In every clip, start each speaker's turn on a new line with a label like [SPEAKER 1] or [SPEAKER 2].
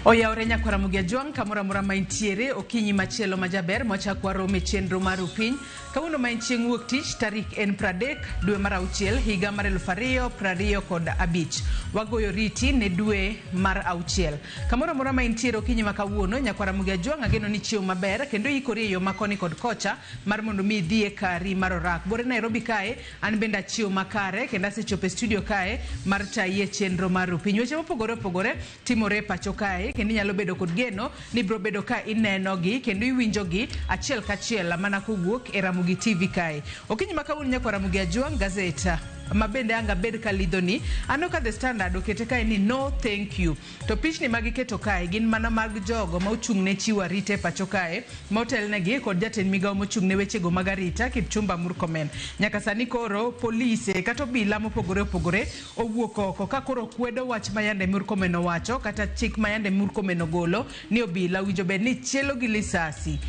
[SPEAKER 1] Oyawre nyakwara Mugia Jwang' kamoro amora ma intiere okinyi machielo majaber mwachak warom e chenro mar Upiny. Kawuono ma en chieng' wuok tich tarik en 30 dwe mar auchiel higa mar 2025. Wagoyo riti ne dwe mar auchiel. Kamoro amora ma intiere okinyi ma kawuono nyakwara Mugia Jwang' ageno ni chiew maber kendo ikori e yo ma koni kod kocha mar mondo mi idhi e kari mar orak. Bore Nairobi kae an bende achiew makare kendo asechopo e studio kae mar tayi e chenro mar Upiny. Weche mopogore opogore timore e pacho kae kendo inyalo bedo kod geno ni ibiro bedo ka inenogi kendo iwinjogi achiel kachiel mana kowuok e Ramogi TV kae. Okinyi ma kawuono nyakwa Ramogi Ajwang' gazet ma bende ang' abed kalidhoni aneno ka The Standard okete kae ni no thank you. To pichni ma giketo kae gin mana mag jogo ma ochung' ne chiwo arita e pacho kae ma otelnegi kod jatend migawo mochung' ne wechego mag arita Kipchumba Murkomen. Nyaka sani koro polise kata obila mopogore opogore owuok oko ka koro kwedo wach ma yande Murkomen owacho kata chik ma yande Murkomen ogolo ni obila owinjo bed ni chielo gi lisasi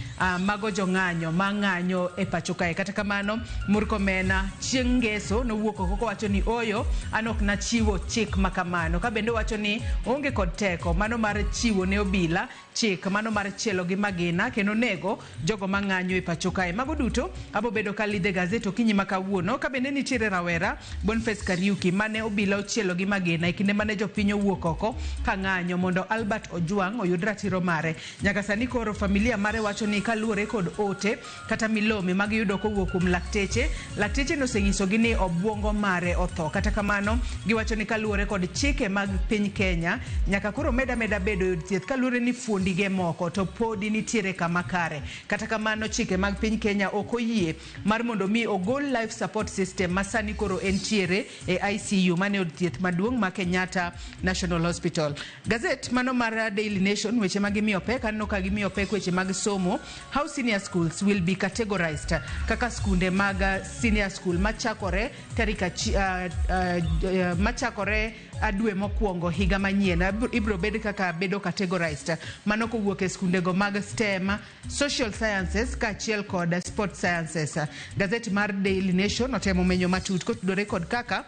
[SPEAKER 1] mago jong'anyo ma ng'anyo e pacho kae. Kata kamano Murkomen chieng' ngeso nowuok oko kowacho ni oyo an ok nachiwo chik ma kamano. Ka bende owacho ni oonge kod teko mano mar chiwo ne obila chik mano mar chielo gi magina kendo nego jogo ma ng'anyo e pacho kae. Mago duto abo bedo ka lidhe gazet okinyi ma kawuono. Ka bende nitiere rawera Boniface Kariuki mane obila ochielo gi magina e kinde mane jopiny owuok oko ka ng'anyo mondo Albert Ojwang' oyud ratiro mare. Nyaka sani koro familia mare wacho ni kaluwore kod ote kata milome ma giyudo kowuok kuom lakteche, lakteche nosenyisogi ni obwongo mare otho. Kata kamano, giwacho ni kaluwore kod chike mag piny Kenya, nyaka koro med ameda bedo e od thieth kaluwore ni fuondige moko to podi nitiere kama kare. Kata kamano, chike mag piny Kenya ok oyie mar mondo mi ogol life support system ma sani koro entiere e ICU mane od thieth maduong' ma Kenyatta National Hospital. Gazet mano mar Daily Nation weche ma gimiyo pek aneno ka gimiyo pek weche mag somo how senior schools will be categorized kaka skunde mag senior school machakore tarik machakore dwe mokwongo higa manyien ibiro bed kaka bedo categorized mano kowuok e skundego mag STEM, social sciences kaachiel kod sport sciences. Gazet mar Daily Nation otemo menyo matut kotudore kod kaka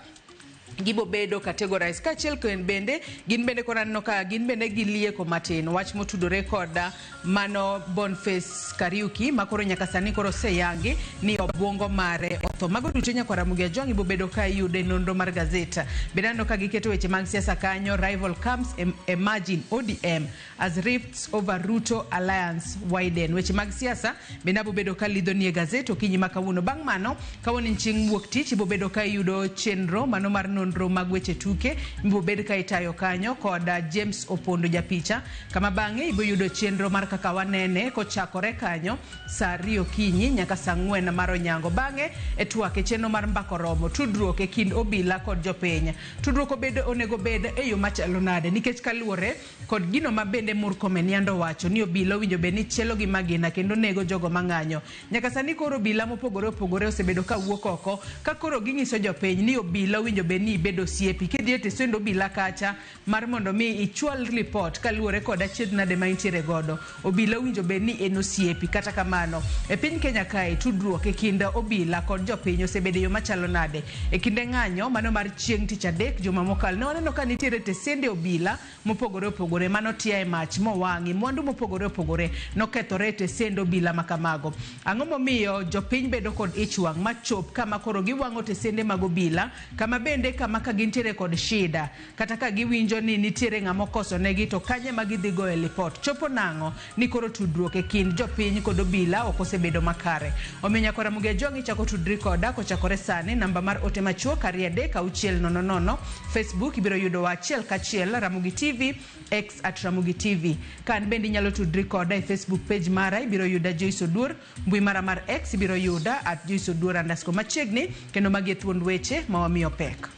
[SPEAKER 1] gibo bedo categorized kaachiel kod bende gin bende koro aneno ka gin bende gilieko matin wach motudore kod mano Boniface Kariuki ma koro nyaka sani koro oseyangi ni obwongo mare otho. Mago duto nyakwar Ramogi Ajwang' ibo bedo ka iyudo e nonro mar gazet. Bende aneno ka giketo weche mag siasa kanyo rival camps emerge in ODM as rifts over Ruto alliance widen. Weche mag siasa bende abo bedo ka lidho nie gazet okinyi ma kawuono. Bang' mano, kawuono en chieng' wuok tich, ibo bedo ka iyudo chenro mano mar nonro mag weche tuke, ibo bed ka itayo kanyo kod James Opondo japicha, kama bang'e ibo yudo chenro mar kaka wanene kochakore kanyo saa 2 okinyi nyaka saa 4 mar onyango. Bang'e e twak e chenro mar mbako romo, tudruok e kind obila kod jopiny. Tudruok onego bed e yo machalo nade? Nikech kaluwore kod gino ma bende Murkomen yando wacho ni obila owinjo bed ni chielo gi magina kendo nego jogo mang'anyo. Nyaka sani koro obila mopogore opogore osebedo ka wuok oko ka koro ginyiso jopiny ni obila owinjo bed ni ibedo osiepi. Kidhi e tesend obila kacha mar mondo mi ichwal ripot kaluwore kod achiedh nade ma intiere godo. Obila owinjo bed ni en osiepi. Kata kamano, e piny Kenya kae tudruok e kind obila kod jopiny osebedo e yo machalo nade? E kinde ng'anyo mano mar chieng' tich adek juma mokalo ne waneno ka nitiere tesende obila mopogore opogore mano tia e mach mowang'i, mwandu mopogore opogore nokethore e tesend obila ma kamago. Ang'o momiyo jopiny bedo kod ich wang' machop kama koro giwang'o tesende mag obila kama bende kama ka gintiere kod shida kata ka giwinjo ni nitiere ng'ama okoso negi to kanye ma gidhi goye lipot? Chopo nang'o ni koro tudruok e kind jopiny kod obila ok osebedo makare? Omiyo nyakwar Ramogi Ajwang' ichako tudri koda kochakore sani namba mar ote machuok 23600 Facebook ibiro yudowa achiel kachiel Ramogi TV, X at Ramogi TV. Ka an bende inyalo tudri koda e Facebook page mara ibiro yuda Joyce Oduor, mbui mara mar X ibiro yuda at Joyce Oduor underscore machiegni kendo magi e thuond weche ma wamiyo pek.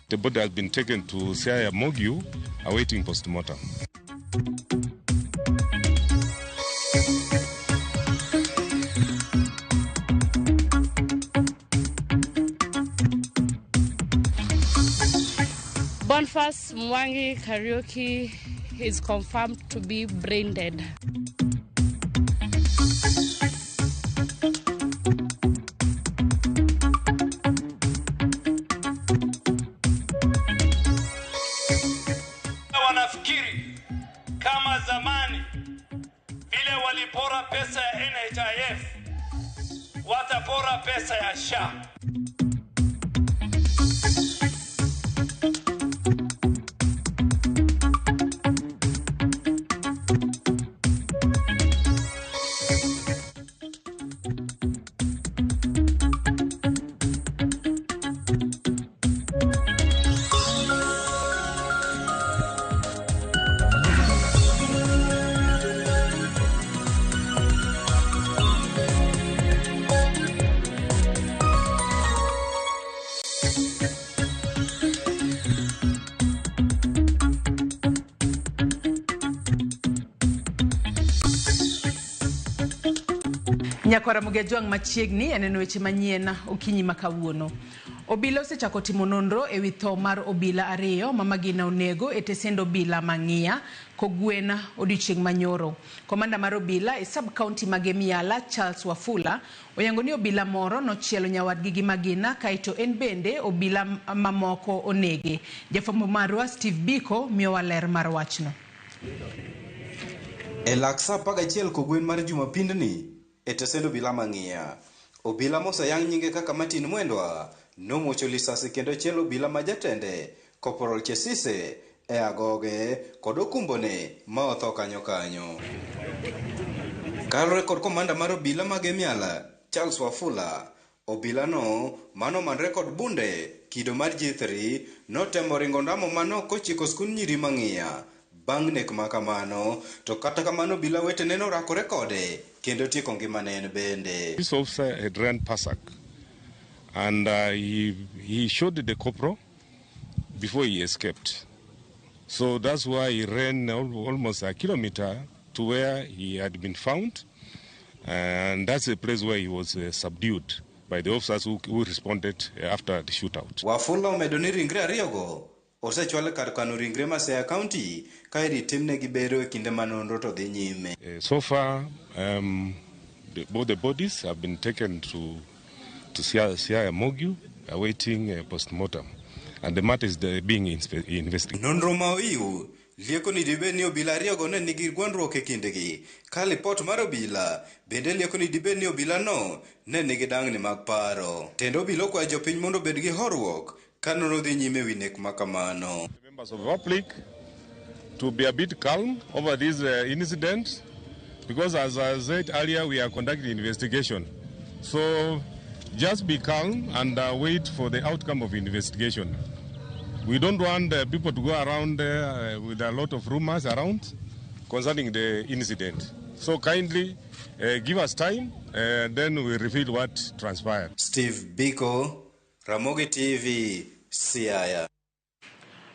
[SPEAKER 2] The body has been taken to Siaya Morgue, awaiting postmortem.
[SPEAKER 3] Boniface Mwangi Kariuki is confirmed to be brain dead.
[SPEAKER 4] Wanafikiri NHIF watapora pesa ya SHA.
[SPEAKER 1] Nyakwara Mugejwang' machiegni e neno weche manyien okinyi ma kawuono. Obila osechako timo nonro e wi tho mar obila ariyo ma magina onego e tesend obila Mang'ia kogwen odiochieng' manyoro. Komanda mar obila e sub county ma Gemiala Charles Wafula oyango ni obila moro nochielo nyawadgi gi magina kaeto en bende obila mamoko onege. Jafwambo marwa Steve Biko miyowa ler mar wachno.
[SPEAKER 5] E lak saa 11 kogwen mar jumapindni e tesend obila Mang'ia, obila moseyang nyinge kaka Martin Mwendwa nomuocho lisasi kendo chielo obila ma jatende Corporal Chesise e agoge kod okumbone ma otho kanyo kanyo. Kaluwore kod komanda mar obila mag Emiala Charles Wafula, obila no manomanre kod bunde kido mar G3 notemo ringo ndamo manok kochiko skund nyiri Mang'ia bang' nek ma kamano, to kata kamano obila wetene norakore kode kendo tieko ngimane en bende.
[SPEAKER 2] This officer had run Pasak and he shot the corporal before he escaped. So that's why he ran almost a kilometer to where he had been found, and that's the place where he was subdued by the officers who responded after the shootout.
[SPEAKER 5] Wafula omedo ni ringre ariyogo osechwal kar kano ringre ma Siaya County ka idhi timnegi bero e kinde ma nonro to dhi nyime.
[SPEAKER 2] So far, both the bodies have been taken to Siaya Morgue, awaiting post-mortem, and the matter is being investigated.
[SPEAKER 5] Nonro ma oiw lieko ni dibed ni obila ariyogo ne nigi gwandruok e kindgi, ka lipot mar obila bende lieko ni dibed ni obila no ne nigi dangni mag paro. Tend obila okwayo jopiny mondo obed gi horuok ka nonro dhi nyime ewi nek ma kamano.
[SPEAKER 2] The members of the public to be a bit calm over this incident, because as I said earlier, we are conducting investigation. So just be calm and wait for the outcome of investigation. We don't want people to go around with a lot of rumors around concerning the incident. So kindly give us time, then we reveal what transpired.
[SPEAKER 5] Steve Biko, Ramogi TV, Siaya.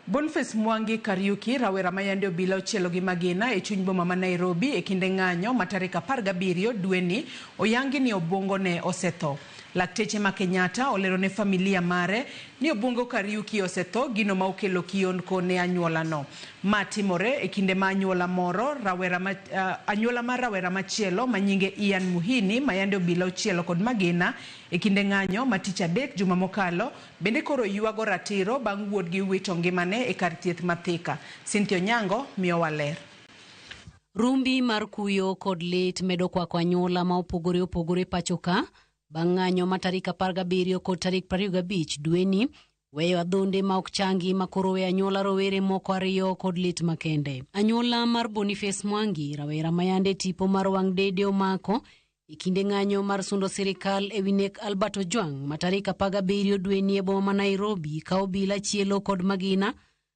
[SPEAKER 1] Boniface Mwangi Kariuki, rawera ma yande obila ochielo gi magina e chuny boma ma Nairobi e kinde ng'anyo ma tarik 17 dweni, oyangi ni obwongo ne osetho. Lakteche ma Kenyatta olero ne familia mare ni obwongo Kariuki osetho, gino ma okelo kihondko ne anyuola no. Ma timore e kinde ma anyuola moro, rawera ma, anyuola mar rawera machielo ma nyinge Ian Muhini ma yande obila ochielo kod magina e kinde ng'anyo ma tich adek juma mokalo, bende koro ywago ratiro bang' wuodgi wito ngimane e kar thieth ma Thika. Cynthia Onyango miyowa ler.
[SPEAKER 6] Rumbi mar kuyo kod lit medo kwako anyuola ma opogore opogore pacho ka bang' ng'anyo ma tarik 17 kod tarik 25 dweni weyo adhonde ma ok changi ma koro weyo anyuola rowere moko ariyo kod lit makende. Anyuola mar Boniface Mwangi, rawera ma yande tipo mar wang' dede omako e kinde ng'anyo mar sundo sirikal ewi nek Albert Ojwang' ma tarik 17 dweni e boma ma Nairobi ka obila chielo kod magina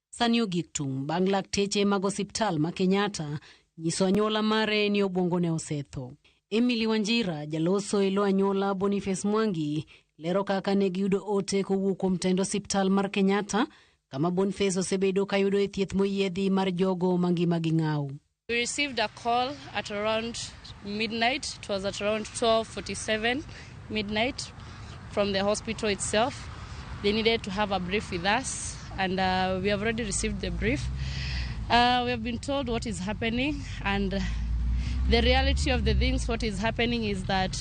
[SPEAKER 6] sani ogik tung' bang' lakteche mag osiptal ma Kenyatta nyiso anyuola mare ni obwongo ne osetho. Emily Wanjira, jaloso e lo anyuola Boniface Mwangi, lero kaka ne giyudo ote kowuok kuom tend osiptal mar Kenyatta kama Boniface osebedo kayudo e thieth moyiedhi mar jogo mangimagi ng'aw.
[SPEAKER 3] We received a call at around midnight. It was at around 12:47 midnight from the hospital itself. They needed to have a brief with us, and we have already received the brief. We have been told what is happening, and the reality of the things, what is happening is that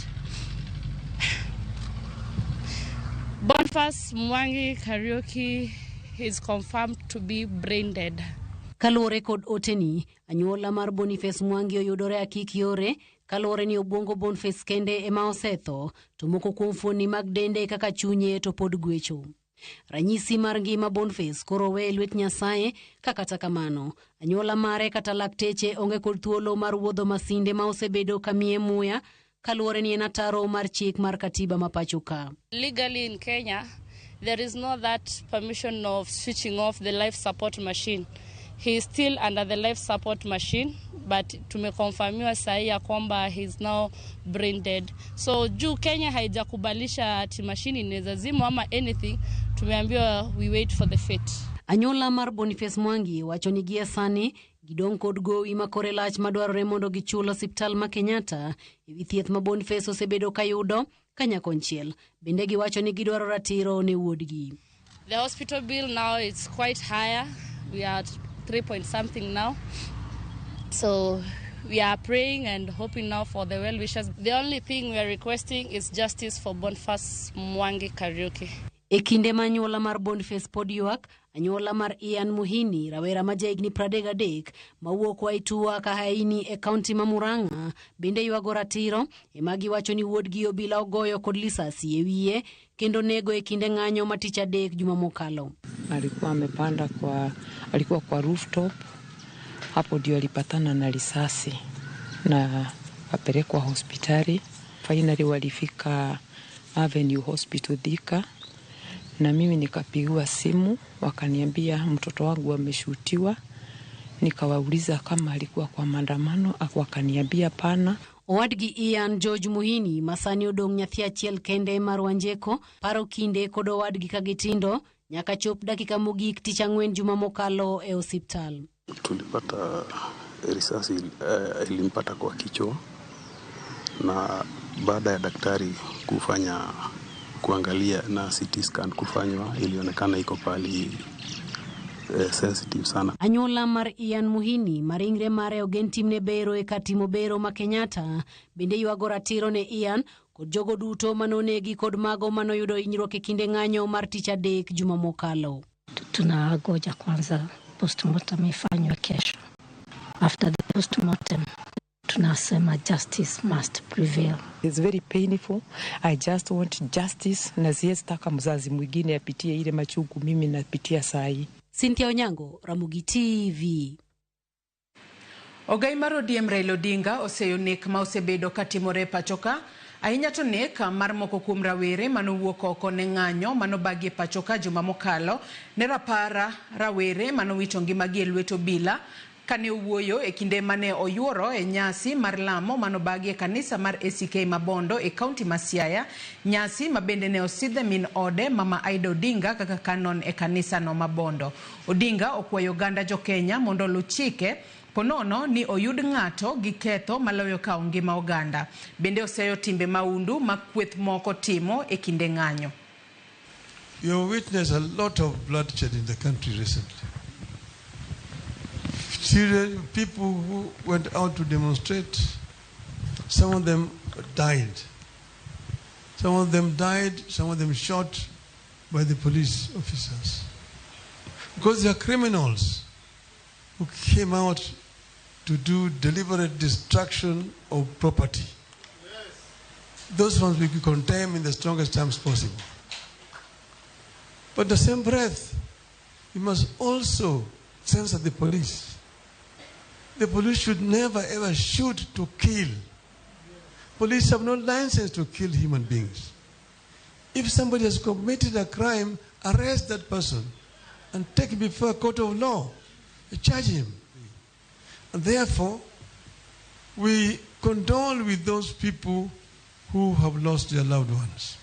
[SPEAKER 3] Boniface Mwangi Kariuki is confirmed to be brain dead.
[SPEAKER 6] Kaluwore kod oteni, anyuola mar Boniface Mwangi oyudore akik yore kaluwore ni obwongo Boniface kende ema osetho to moko kuom fuonni mag dende kaka chunye to pod gwecho. Ranyisi mar ngima Boniface koro owe e lwet Nyasaye ka kata kamano anyuola mare kata lakteche onge kod thuolo mar wuodho masinde ma osebedo ka miye muya kaluwore ni en ataro mar chik mar katiba ma pacho ka.
[SPEAKER 3] Legally in Kenya, there is no that permission of switching off the life support machine. He is still under the life support machine, but tumekonfirmiwa sahi ya kwamba he is now brain dead. So juu Kenya haijakubalisha ati machine inaweza zimwa ama anything, tumeambiwa we wait for the fate.
[SPEAKER 6] Anyuola mar Boniface Mwangi wacho ni gie sani gidong' kod gowi ma kore lach madwarore mondo gichul osiptal ma Kenyatta ewi thieth ma Boniface osebedo kayudo ka nyakonchiel. Bende giwacho ni gidwaro ratiro ne wuodgi.
[SPEAKER 3] The hospital bill now is quite higher. We are at 3 point something now. So we are praying and hoping now for the well wishers. The only thing we are requesting is justice for Boniface Mwangi Kariuki.
[SPEAKER 6] E kinde ma anyuola mar Boniface pod ywak, anyuola mar Ian Muhini, rawera ma jahigni 33 mawuok Waitua Kahaini e kaunti ma Murang'a, bende ywago ratiro ema giwacho ni wuodgi obila ogoyo kod lisasi e wiye kendo nego e kinde ng'anyo ma tich adek juma mokalo.
[SPEAKER 7] Alikuwa amepanda kwa, alikuwa kwa rooftop, hapo ndio alipatana na risasi na apelekwa hospitali. Finally walifika Avenue Hospital Thika, na mimi nikapigiwa simu wakaniambia mtoto wangu ameshutiwa. Nikawauliza kama alikuwa kwa maandamano, wakaniambia pana.
[SPEAKER 6] Owadgi Ian George Muhini ma sani odong' nyathi achiel kende mar Wanjeko paro kinde kod owadgi ka gitindo nyaka chop dakika mogik tich ang'wen juma mokalo e osiptal.
[SPEAKER 8] Tulipata risasi ilimpata kwa kichwa, na baada ya daktari kufanya kuangalia na CT scan kufanywa, ilionekana iko pali sensitive sana.
[SPEAKER 6] Anyuola mar Ian Muhini ma ringre mare ogen timne bero e kar timo bero ma Kenyatta bende ywago ratiro ne Ian kod jogo duto manonegi kod mago manoyudo hinyruok e kinde ng'anyo mar tich adek juma mokalo.
[SPEAKER 9] Tunangoja kwanza postmortem ifanywe kesho. After the postmortem tunasema justice must prevail.
[SPEAKER 7] It's very painful. I just want justice na siwezi taka mzazi mwingine apitie ile machungu mimi napitia saa hii.
[SPEAKER 6] Cynthia Onyango, Ramogi TV.
[SPEAKER 1] Ogai mar ODM Raila Odinga oseyo nek ma osebedo katimore e pachoka ahinya to nek mar moko kuom rawere manowuok oko ne ng'anyo manobagi e pachoka juma mokalo ne rapara rawere manowito ngimagi e lwet obila kane owuoyo e kinde mane oyuoro e nyasi mar lamo manobagi e kanisa mar ACK Mabondo e kaunti ma Siaya, nyasi ma bende ne osidhe min ode Mama Aida Odinga kaka kanon e kanisano Mabondo. Odinga okwayo oganda jo-Kenya mondo oluw chike ponono ni oyud ng'ato gi ketho maloyo kawo ngima oganda. Bende oseyo timbe maundu ma kweth moko timo e kinde ng'anyo.
[SPEAKER 10] You have witnessed a lot of bloodshed in the country recently. Children, people who went out to demonstrate, some of them died. Some of them died, some of them shot by the police officers. Because they are criminals who came out to do deliberate destruction of property. Those ones we condemn in the strongest terms possible. But the same breath, we must also censor the police. The police should never ever shoot to kill. Police have no license to kill human beings. If somebody has committed a crime, arrest that person and take him before a court of law, charge him. And therefore, we condole with those people who have lost their loved ones.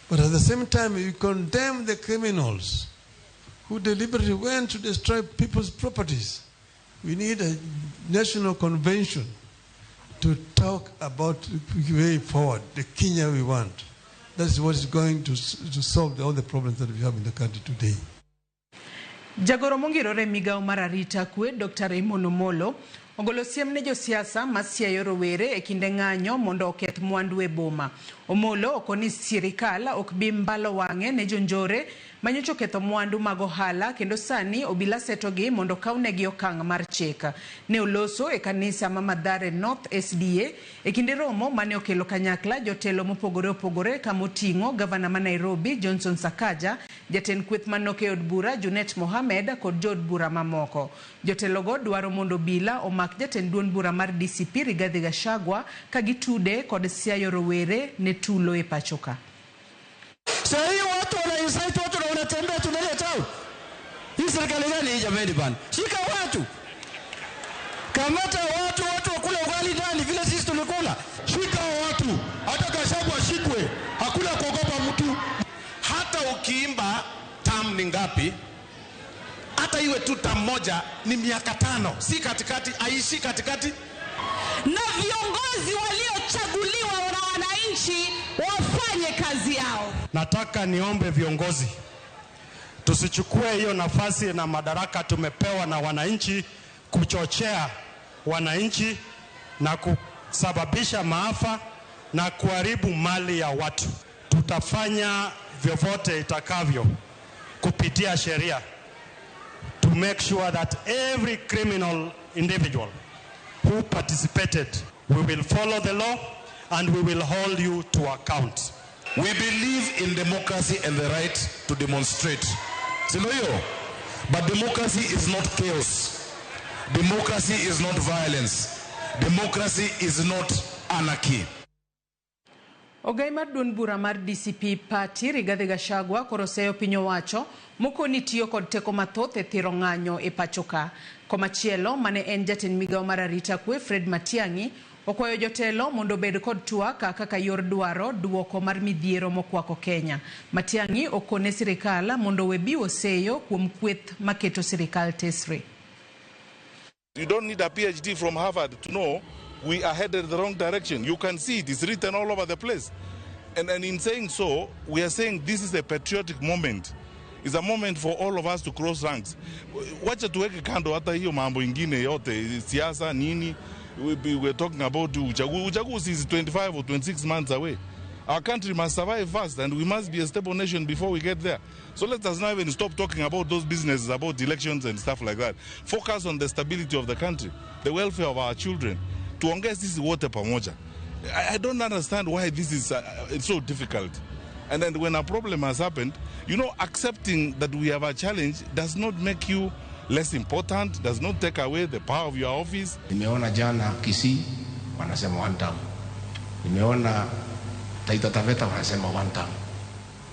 [SPEAKER 10] But at the same time, we condemn the criminals who deliberately went to destroy people's properties. We need a national convention to talk about the way forward, the Kenya we want. That's what is going to solve all the problems that we have in the country today.
[SPEAKER 1] Jagoro mongirore e migawo mar arita kwe Dr. Raymond Omolo Ogolo siem ne josiasa masiayo rowere e kinde ng'anyo mondo oketh mwandu e boma. Omolo okoni sirikal ok bi mbalo wang'e ne jonjore manyocha oketho mwandu mag ohala kendo sani obila setogi mondo okawnegi okang' mar chik. Ne oloso e kanisa ma Mathare North SDA e kinde romo mane okelo kanyakla jotelo mopogore opogore kamoting'o gavana ma Nairobi Johnson Sakaja, jatend kweth manok e od bura Junet Mohamed kod jood bura mamoko. Jotelogo dwaro mondo obila omak jatend duond bura mar DCP Rigathi Gachagua ka gitude kod siayo rowere ne tulo e pacho ka.
[SPEAKER 11] Sasa hii watu wana incite watu na wanatembea tunalia chao. Hii serikali gani hii jamani bana? Shika watu. Kamata watu, watu wakula ugali ndani vile sisi tulikula.
[SPEAKER 12] Shika watu. Hata Gachagua ashikwe. Hakuna kuogopa mtu.
[SPEAKER 13] Hata ukiimba tam ni ngapi? Hata iwe tu tam moja ni miaka 5. Si katikati, aishi katikati.
[SPEAKER 14] Na viongozi waliochaguliwa na wananchi wafanye kazi yao.
[SPEAKER 15] Nataka niombe viongozi tusichukue hiyo nafasi na madaraka tumepewa na wananchi kuchochea wananchi na kusababisha maafa na kuharibu mali ya watu. Tutafanya vyovyote itakavyo kupitia sheria to make sure that every criminal individual who participated, we will follow the law and we will hold you to account.
[SPEAKER 13] We believe in democracy and the right to demonstrate. Si ndio hiyo? But democracy is not chaos. Democracy is not violence. Democracy is not anarchy.
[SPEAKER 1] Ogai mar duond bura mar DCP Party Rigathi Gachagua koro oseyo piny owacho mokoni tiyo kod teko mathoth e thiro ng'anyo e pacho ka. Komachielo mane en jatend migawo mar arita kwe Fred Matiang'i okwayo jotelo mondo obed kod twak kaka yor dwaro duoko mar midhiero mokwako Kenya. Matiang'i okone sirikal mondo owe biwo seyo kuom kweth maketo sirikal tesre.
[SPEAKER 16] You don't need a PhD from Harvard to know we are headed the wrong direction. You can see it is written all over the place. And in saying so, we are saying this is a patriotic moment. It's a moment for all of us to cross ranks. Wacha tuweke kando hata hiyo mambo ingine yote, siasa nini. We're talking about uchaguzi is 25 or 26 months away. Our country must survive first, and we must be a stable nation before we get there. So let us not even stop talking about those businesses, about elections and stuff like that. Focus on the stability of the country, the welfare of our children. Tuongee sisi wote pamoja. I don't understand why this is it's so difficult. And then when a problem has happened, you know, accepting that we have a challenge does not make you less important, does not take away the power of your office.
[SPEAKER 17] Nimeona jana Kisii wanasema one term. Nimeona Taita Taveta wanasema one term.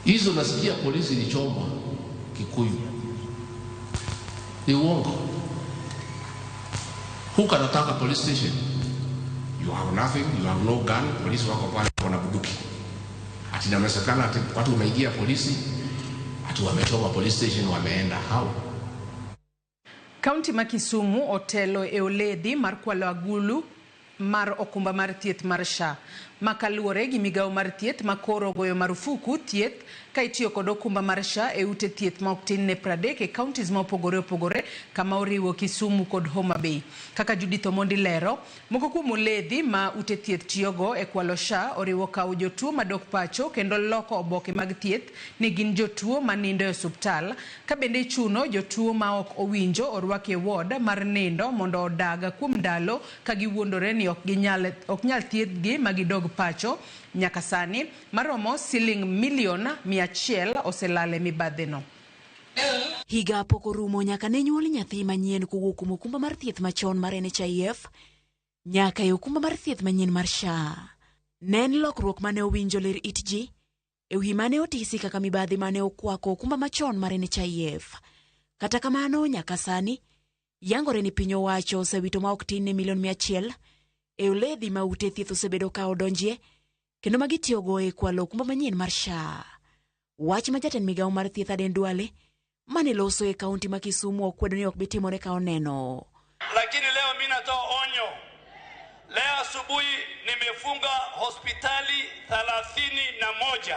[SPEAKER 17] Hizo nasikia polisi ilichomwa Kikuyu. Ni uongo. Huko anataka police station. You have nothing, you have no gun, polisi wako pale wana bunduki. Ati inasemekana ati watu wameingia polisi, ati wamechoma police station wameenda how?
[SPEAKER 1] Kaunti ma Kisumu otelo e oledhi mar kwalo agulu mar okumba mar thieth mar SHA. Makaluwore gi migawo mar thieth ma koro ogoyo marufuku thieth ka itiyo kod okumba mar SHA e ute thieth ma ok tin ne 30 e counties ma opogore opogore kama oriwo Kisumu kod Homa Bay. Kaka Judith Omondi lero, moko kuom oledhi ma ute thieth tiyogo e kwalo SHA oriwo kawo jotuo madok pacho kendo loko oboke mag thieth ni gin jotuo manindo e osuptal, ka bende ichuno jotuo ma ok owinjo orwaki e ward mar nindo mondo odag kuom ndalo ka giwuondore ni ok nyal thiedhgi ma gidog pacho. Nyaka sani maromo siling milion 100 oselal e mibadhino.
[SPEAKER 18] Higa pok orumo nyaka ne nyuol nyathi manyien kowuok kuom okumba mar thieth machon mar NHIF nyaka e okumba mar thieth manyien mar SHA. Ne en lokruok mane owinjo ler it ji e wi mane otisi kaka mibadhi mane okwako okumba machon mar NHIF. Kata kamano nyaka sani yangore ni piny owacho osewito ma ok tin ne milion 100 e oledhi ma ute thieth osebedo ka odonjie kendo ma gitiyogo e kwalo okumba manyien mar SHA. Wach ma jatend migawo mar thieth Aden Duale mane loso e kaunti ma Kisumu okwedo ni ok bi timore ka oneno.
[SPEAKER 4] Lakini leo mimi natoa onyo. Leo asubuhi nimefunga hospitali 31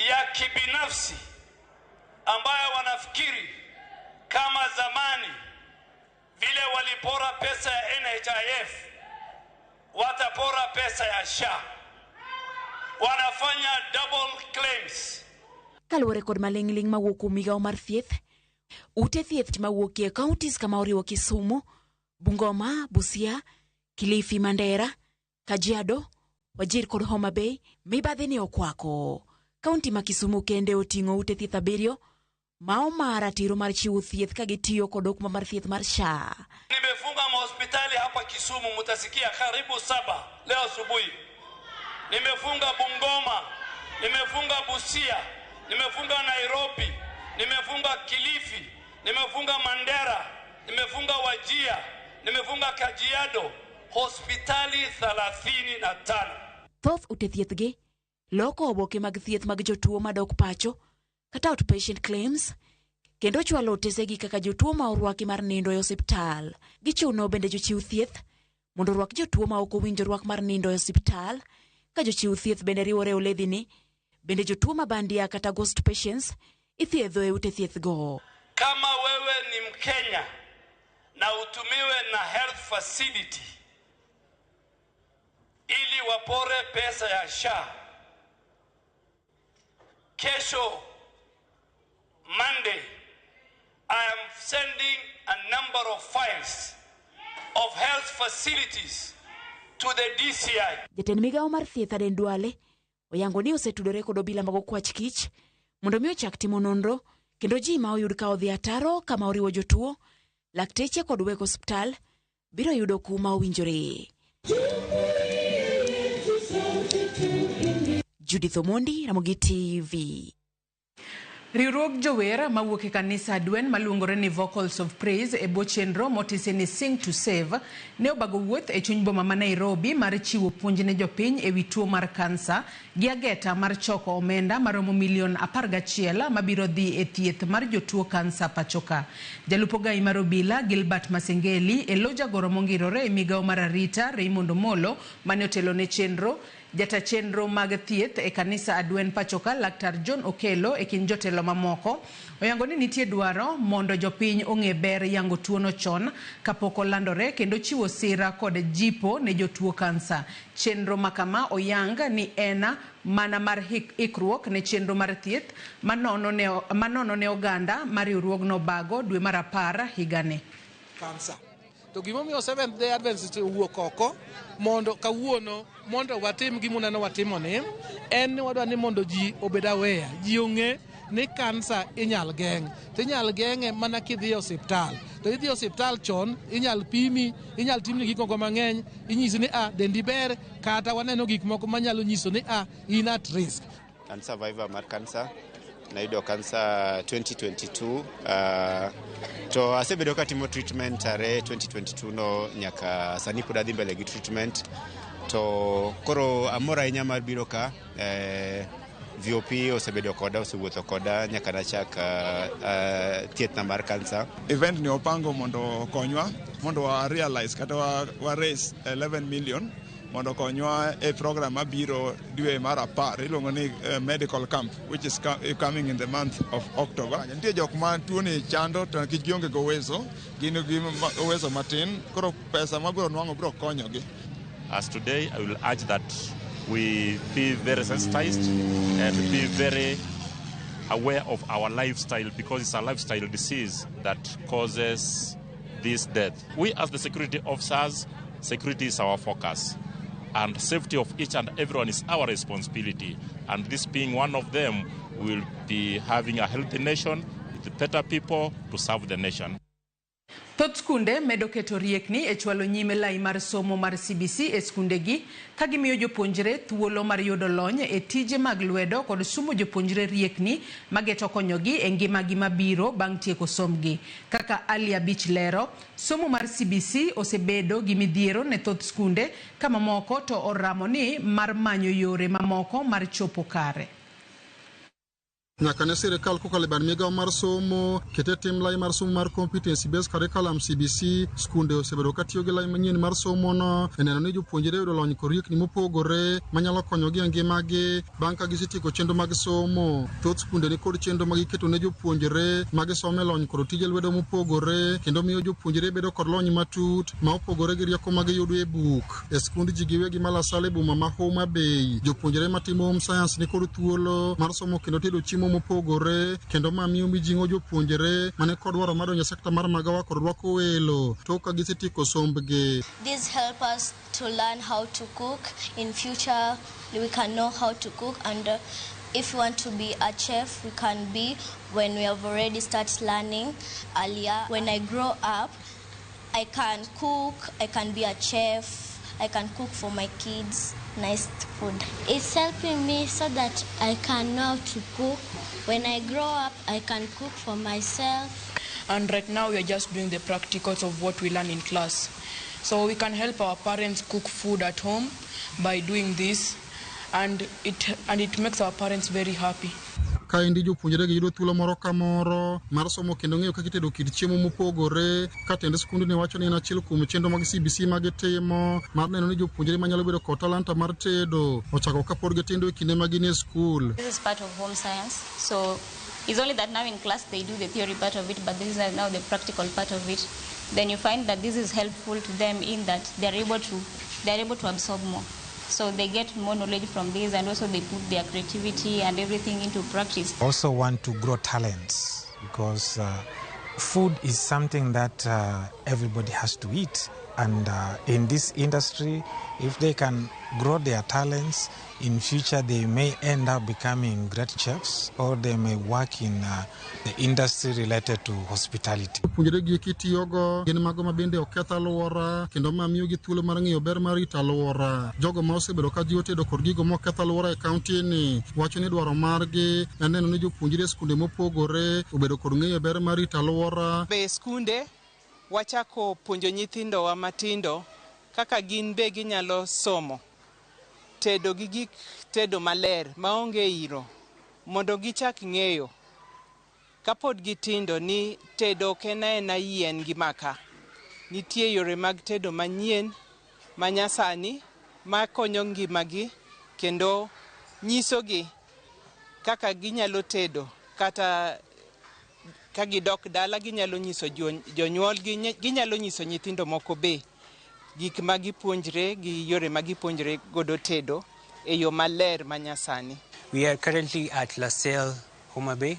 [SPEAKER 4] ya kibinafsi ambayo wanafikiri kama zamani Vile walipora pesa ya NHIF, watapora pesa ya SHA. Wanafanya double claims.
[SPEAKER 18] Kaluwore kod maling'ling' mawuok kuom migawo mar thieth, ute thieth mawuok e counties kama oriwo Kisumu, Bungoma, Busia, Kilifi, Mandera, Kajiado, Wajir kod Homa Bay mibadhi ne okwako. Kaunti ma Kisumu kende oting'o ute thieth 7 ma oma ratiro mar chiwo thieth ka gitiyo kod okumba mar thieth mar SHA.
[SPEAKER 4] Nimefunga mahospitali hapa Kisumu, mutasikia karibu 7 leo asubuhi. Nimefunga Bungoma, nimefunga Busia, nimefunga Nairobi, nimefunga Kilifi, nimefunga Mandera, nimefunga Wajir, nimefunga Kajiado, hospitali 35.
[SPEAKER 18] Thoth ute thieth gi loko oboke mag thieth mag jotuo madok pacho kata outpatient claims kendo chwalo otesegi kaka jotuo ma orwaki mar nindo e osiptal. Gichuno bende jochiw thieth mondo orwak jotuo ma ok owinjo rwak mar nindo e osiptal. Ka jochiw thieth bende riwore oledhini, bende jotuo ma bandia kata ghost patients ithiedho e ute thieth go.
[SPEAKER 4] Kama wewe ni Mkenya na utumiwe na health facility ili wapore pesa ya SHA, kesho Monday I am sending a number of files of health facilities to the DCI.
[SPEAKER 18] Jatend migawo mar thieth Aden Duale oyango ni osetudore kod obila mag okwach kich mondo mi ochak timo nonro kendo ji ma oyud ka odhi ataro kama oriwo jotuo, lakteche kod weg osiptal biro yudo kum ma owinjore. Judith Omondi, Ramogi TV.
[SPEAKER 1] Riwruog jower mawuok e kanisa Adwen maluongore ni Vocals of Praise e bwo chenro motisi ni Sing to Save ne obago wuoth e chuny boma ma Nairobi mar chiwo puonj ne jopiny e wi tuo mar kansa gi ageta mar choko omenda maromo milion 11 mabiro dhi e thieth mar jotuo kansa pachoka. Jalup ogai mar obila Gilbert Masengeli e lo jagoro mongirore e migawo mar arita Raymond Omolo mane otelo ne chenro. Jata chenro mag thieth e kanisa Adwen pachoka Laktar John Okello e kind jotelo mamoko oyango ni nitie dwaro mondo jopiny ong'e ber yango tuono chon kapok olandore kendo chiwo sira kod jipo ne jotuo kansa. Chenro makama oyang ni en mana mar ikruok ne chenro mar thieth manono ne oganda mar riwruogno bago dwe mar 10 higani.
[SPEAKER 19] Kansa. To gimomiyo Seventh Day Adventist owuok oko mondo kawuono mondo watim gimuneno watimo ni en ni wadwa ni mondo ji obed aware, ji ong'e ni kansa inyal geng'. To inyal geng'e mana kidhi e osiptal. To idhi e osiptal chon, inyal pimi, inyal timni gik moko mang'eny, inyisi ni a dendi ber kata waneno gik moko manyalo nyiso ni a in at risk.
[SPEAKER 20] An survivor mar kansa. Nayudo kansa 2022, to asebedo katimo treatment are 2022 no nyaka sani pod adhi mbele gi treatment. To koro amor ahinya mar biro ka, VOP osebedo koda, osewuotho koda nyaka nachak thiethna mar kansa.
[SPEAKER 21] Event ni opango mondo okonywa mondo wa realize kata wa raise 11 million mondo okonywa e program mabiro dwe mar 10 iluongo ni medical camp which is coming in the month of October. Nitie jok ma tuoni chando to nikech gionge go uwezo, gin gi uwezo matin, koro pesa mabiro nwang'o biro konyogi.
[SPEAKER 22] As today, I will urge that we be very sensitized and be very aware of our lifestyle, because it's a lifestyle disease that causes this death. We as the security officers, security is our focus, and safety of each and everyone is our responsibility. And this being one of them, we will be having a healthy nation with better people to serve the nation.
[SPEAKER 1] Thoth skunde medo keto riekni e chwalo nyime lai mar somo mar CBC e skundegi ka gimiyo jopuonjre thuolo mar yudo lony e tije mag lwedo kod sumo jopuonjre riekni mageto konyogi e ngimagi mabiro bang' tieko sombgi. Kaka Ali Abich lero, somo mar CBC osebedo gi midhiero ne thoth skunde ka mamoko to oramo ni mar manyo yore mamoko mar chopo kare.
[SPEAKER 2] Nyaka ne sirikal kokalo e bad migawo mar somo kete tim lai mar somo mar competency based curriculum CBC, skunde osebedo ka tiyo gi lai manyien mar somono e neno ni jopuonjre oyudo lony kod riekni mopogore manyalo konyogi e ngimagi bang' ka gisetieko chenro mag somo. Thoth skunde nikod chenro ma giketo ne jopuonjre ma gisomo e lony kod tije lwedo mopogore kendo miyo jopuonjre bedo kod lony matut ma opogore gi rieko ma giyudo e buk. E skund ji giwegi ma Lasal e boma ma Homa Bay, jopuonjre matimo home science nikod thuolo mar somo kendo tedo chiemo mopogore kendo ma miyo mijing'o jopuonjre mane kod dwaro mar donjo e sekta mar magawa kod rwako welo tok ka gisetieko sombgi.
[SPEAKER 5] This help us to learn how to cook. In future, we can know how to cook, and if we want to be a chef, we can be when we have already started learning earlier. When I grow up, I can cook, I can be a chef, I can cook for my kids nice food.
[SPEAKER 23] It's helping me so that I can know how to cook. When I grow up, I can cook for myself.
[SPEAKER 24] And right now we are just doing the practicals of what we learn in class. So we can help our parents cook food at home by doing this, and it makes our parents very happy.
[SPEAKER 2] Kaendi jopuonjre gi yudo thuolo moro ka moro mar somo kendo ng'eyo kaka itedo kit chiemo mopogore. Ka tend skundni wacho ni en achiel kuom chenro mag CBC ma gitimo mar neno ni jopuonjre manyalo bedo kod talanta mar tedo ochako kapod gitindo e kinde ma gin e skul.
[SPEAKER 25] This is part of home science, so it's only that now in class they do the theory part of it, but this is now the practical part of it. Then you find that this is helpful to them in that they're able to absorb more. So they get more knowledge from this, and also they put their creativity and everything into practice.
[SPEAKER 26] I also want to grow talents because food is something that everybody has to eat. And in this industry, if they can grow their talents, in future they may end up becoming great chefs, or they may work in the industry related to hospitality.
[SPEAKER 2] Jopuonjre gi kitiyogo gin mago ma bende oketh alwora kendo ma miyogi thuolo mar ng'eyo ber mar rito alwora. Jogo ma osebedo ka jiwo tedo kod gigo moketh alwora e kaunti ni wacho ni dwaro margi en neno ni jopuonjre e skunde mopogore obedo kod ng'eyo ber mar rito alwora.
[SPEAKER 27] Be skunde wachako puonjo nyithindowa matindo kaka gin be ginyalo somo tedo gi gik tedo maler maonge iro mondo gichak ng'eyo kapod gitindo ni tedo ok en aena yien gi maka. Nitie yore mag tedo manyien manyasani makonyo ngimagi kendo nyisogi kaka ginyalo tedo kata ka gidok dala ginyalo nyiso jonyuolgi, ginyalo nyiso nyithindo moko be gik ma gipuonjre gi yore ma gipuonjre godo tedo e yo maler manyasani.
[SPEAKER 28] We are currently at LaSalle, Homa Bay,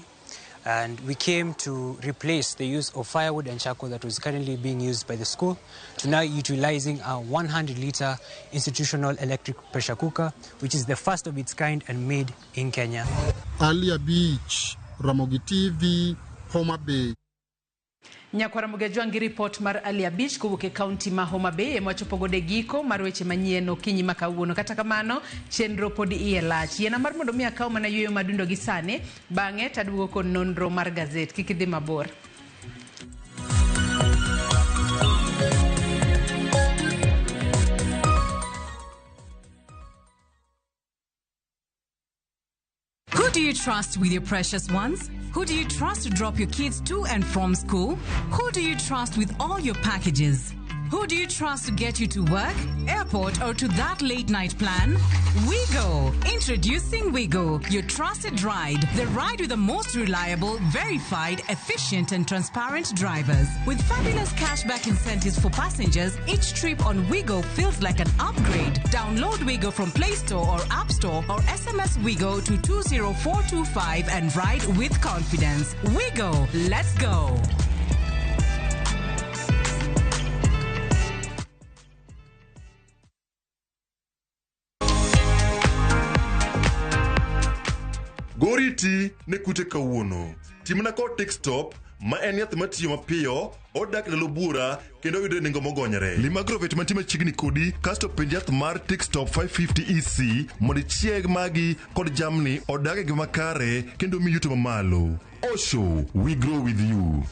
[SPEAKER 28] and we came to replace the use of firewood and charcoal that was currently being used by the school to now utilizing a 100-liter institutional electric pressure cooker, which is the first of its kind and made in Kenya.
[SPEAKER 2] Alia Beach, Ramogi TV, Homa Bay.
[SPEAKER 1] Nyakwara Mugejwang' gi report mar Alia Beach kowuok e kaunti ma Homa Bay ema wachopo godo e giko mar weche manyien okinyi ma kawuono. Kata kamano, chenro pod iye lach. Yiena mar mondo mi akaw mana yueyo madundo gi sani, bang'e taduogo kod nonro mar gazet. Kik idhi mabor.
[SPEAKER 29] Who do you trust with your precious ones? Who do you trust to drop your kids to and from school? Who do you trust with all your packages? Who do you trust to get you to work, airport, or to that late night plan? Wigo! Introducing Wigo, your trusted ride. The ride with the most reliable, verified, efficient, and transparent drivers. With fabulous cashback incentives for passengers, each trip on Wigo feels like an upgrade. Download Wigo from Play Store or App Store or SMS Wigo to 20425 and ride with confidence. Wigo, let's go!
[SPEAKER 30] Goriti ne kute kawuono. Timna kod Tick Stop ma en yath matiyo mapiyo, odak ndalo bura kendo oyudore e nengo mogonyore. Lim Agrovet mantie machiegni kodi kasto penj yath mar Tick Stop 550 EC mondo ichieg magi kod jamni odag e ngima makare kendo mi yuto mamalo. Osho, we grow with you.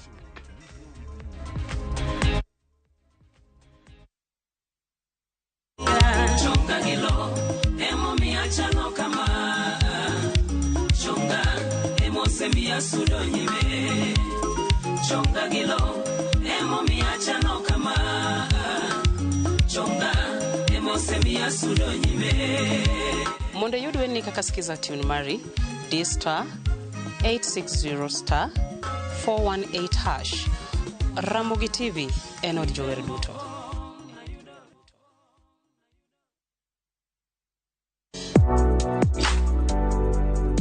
[SPEAKER 3] Emomiyo asudo nyime. Chonga gi lo, emomiyo achano kama. Chonga, emosemiyo asudo nyime.
[SPEAKER 6] Mondo iyud wendni kaka Skiza tune mari, di star 860 star 418 hash. Ramogi TV en od jower duto.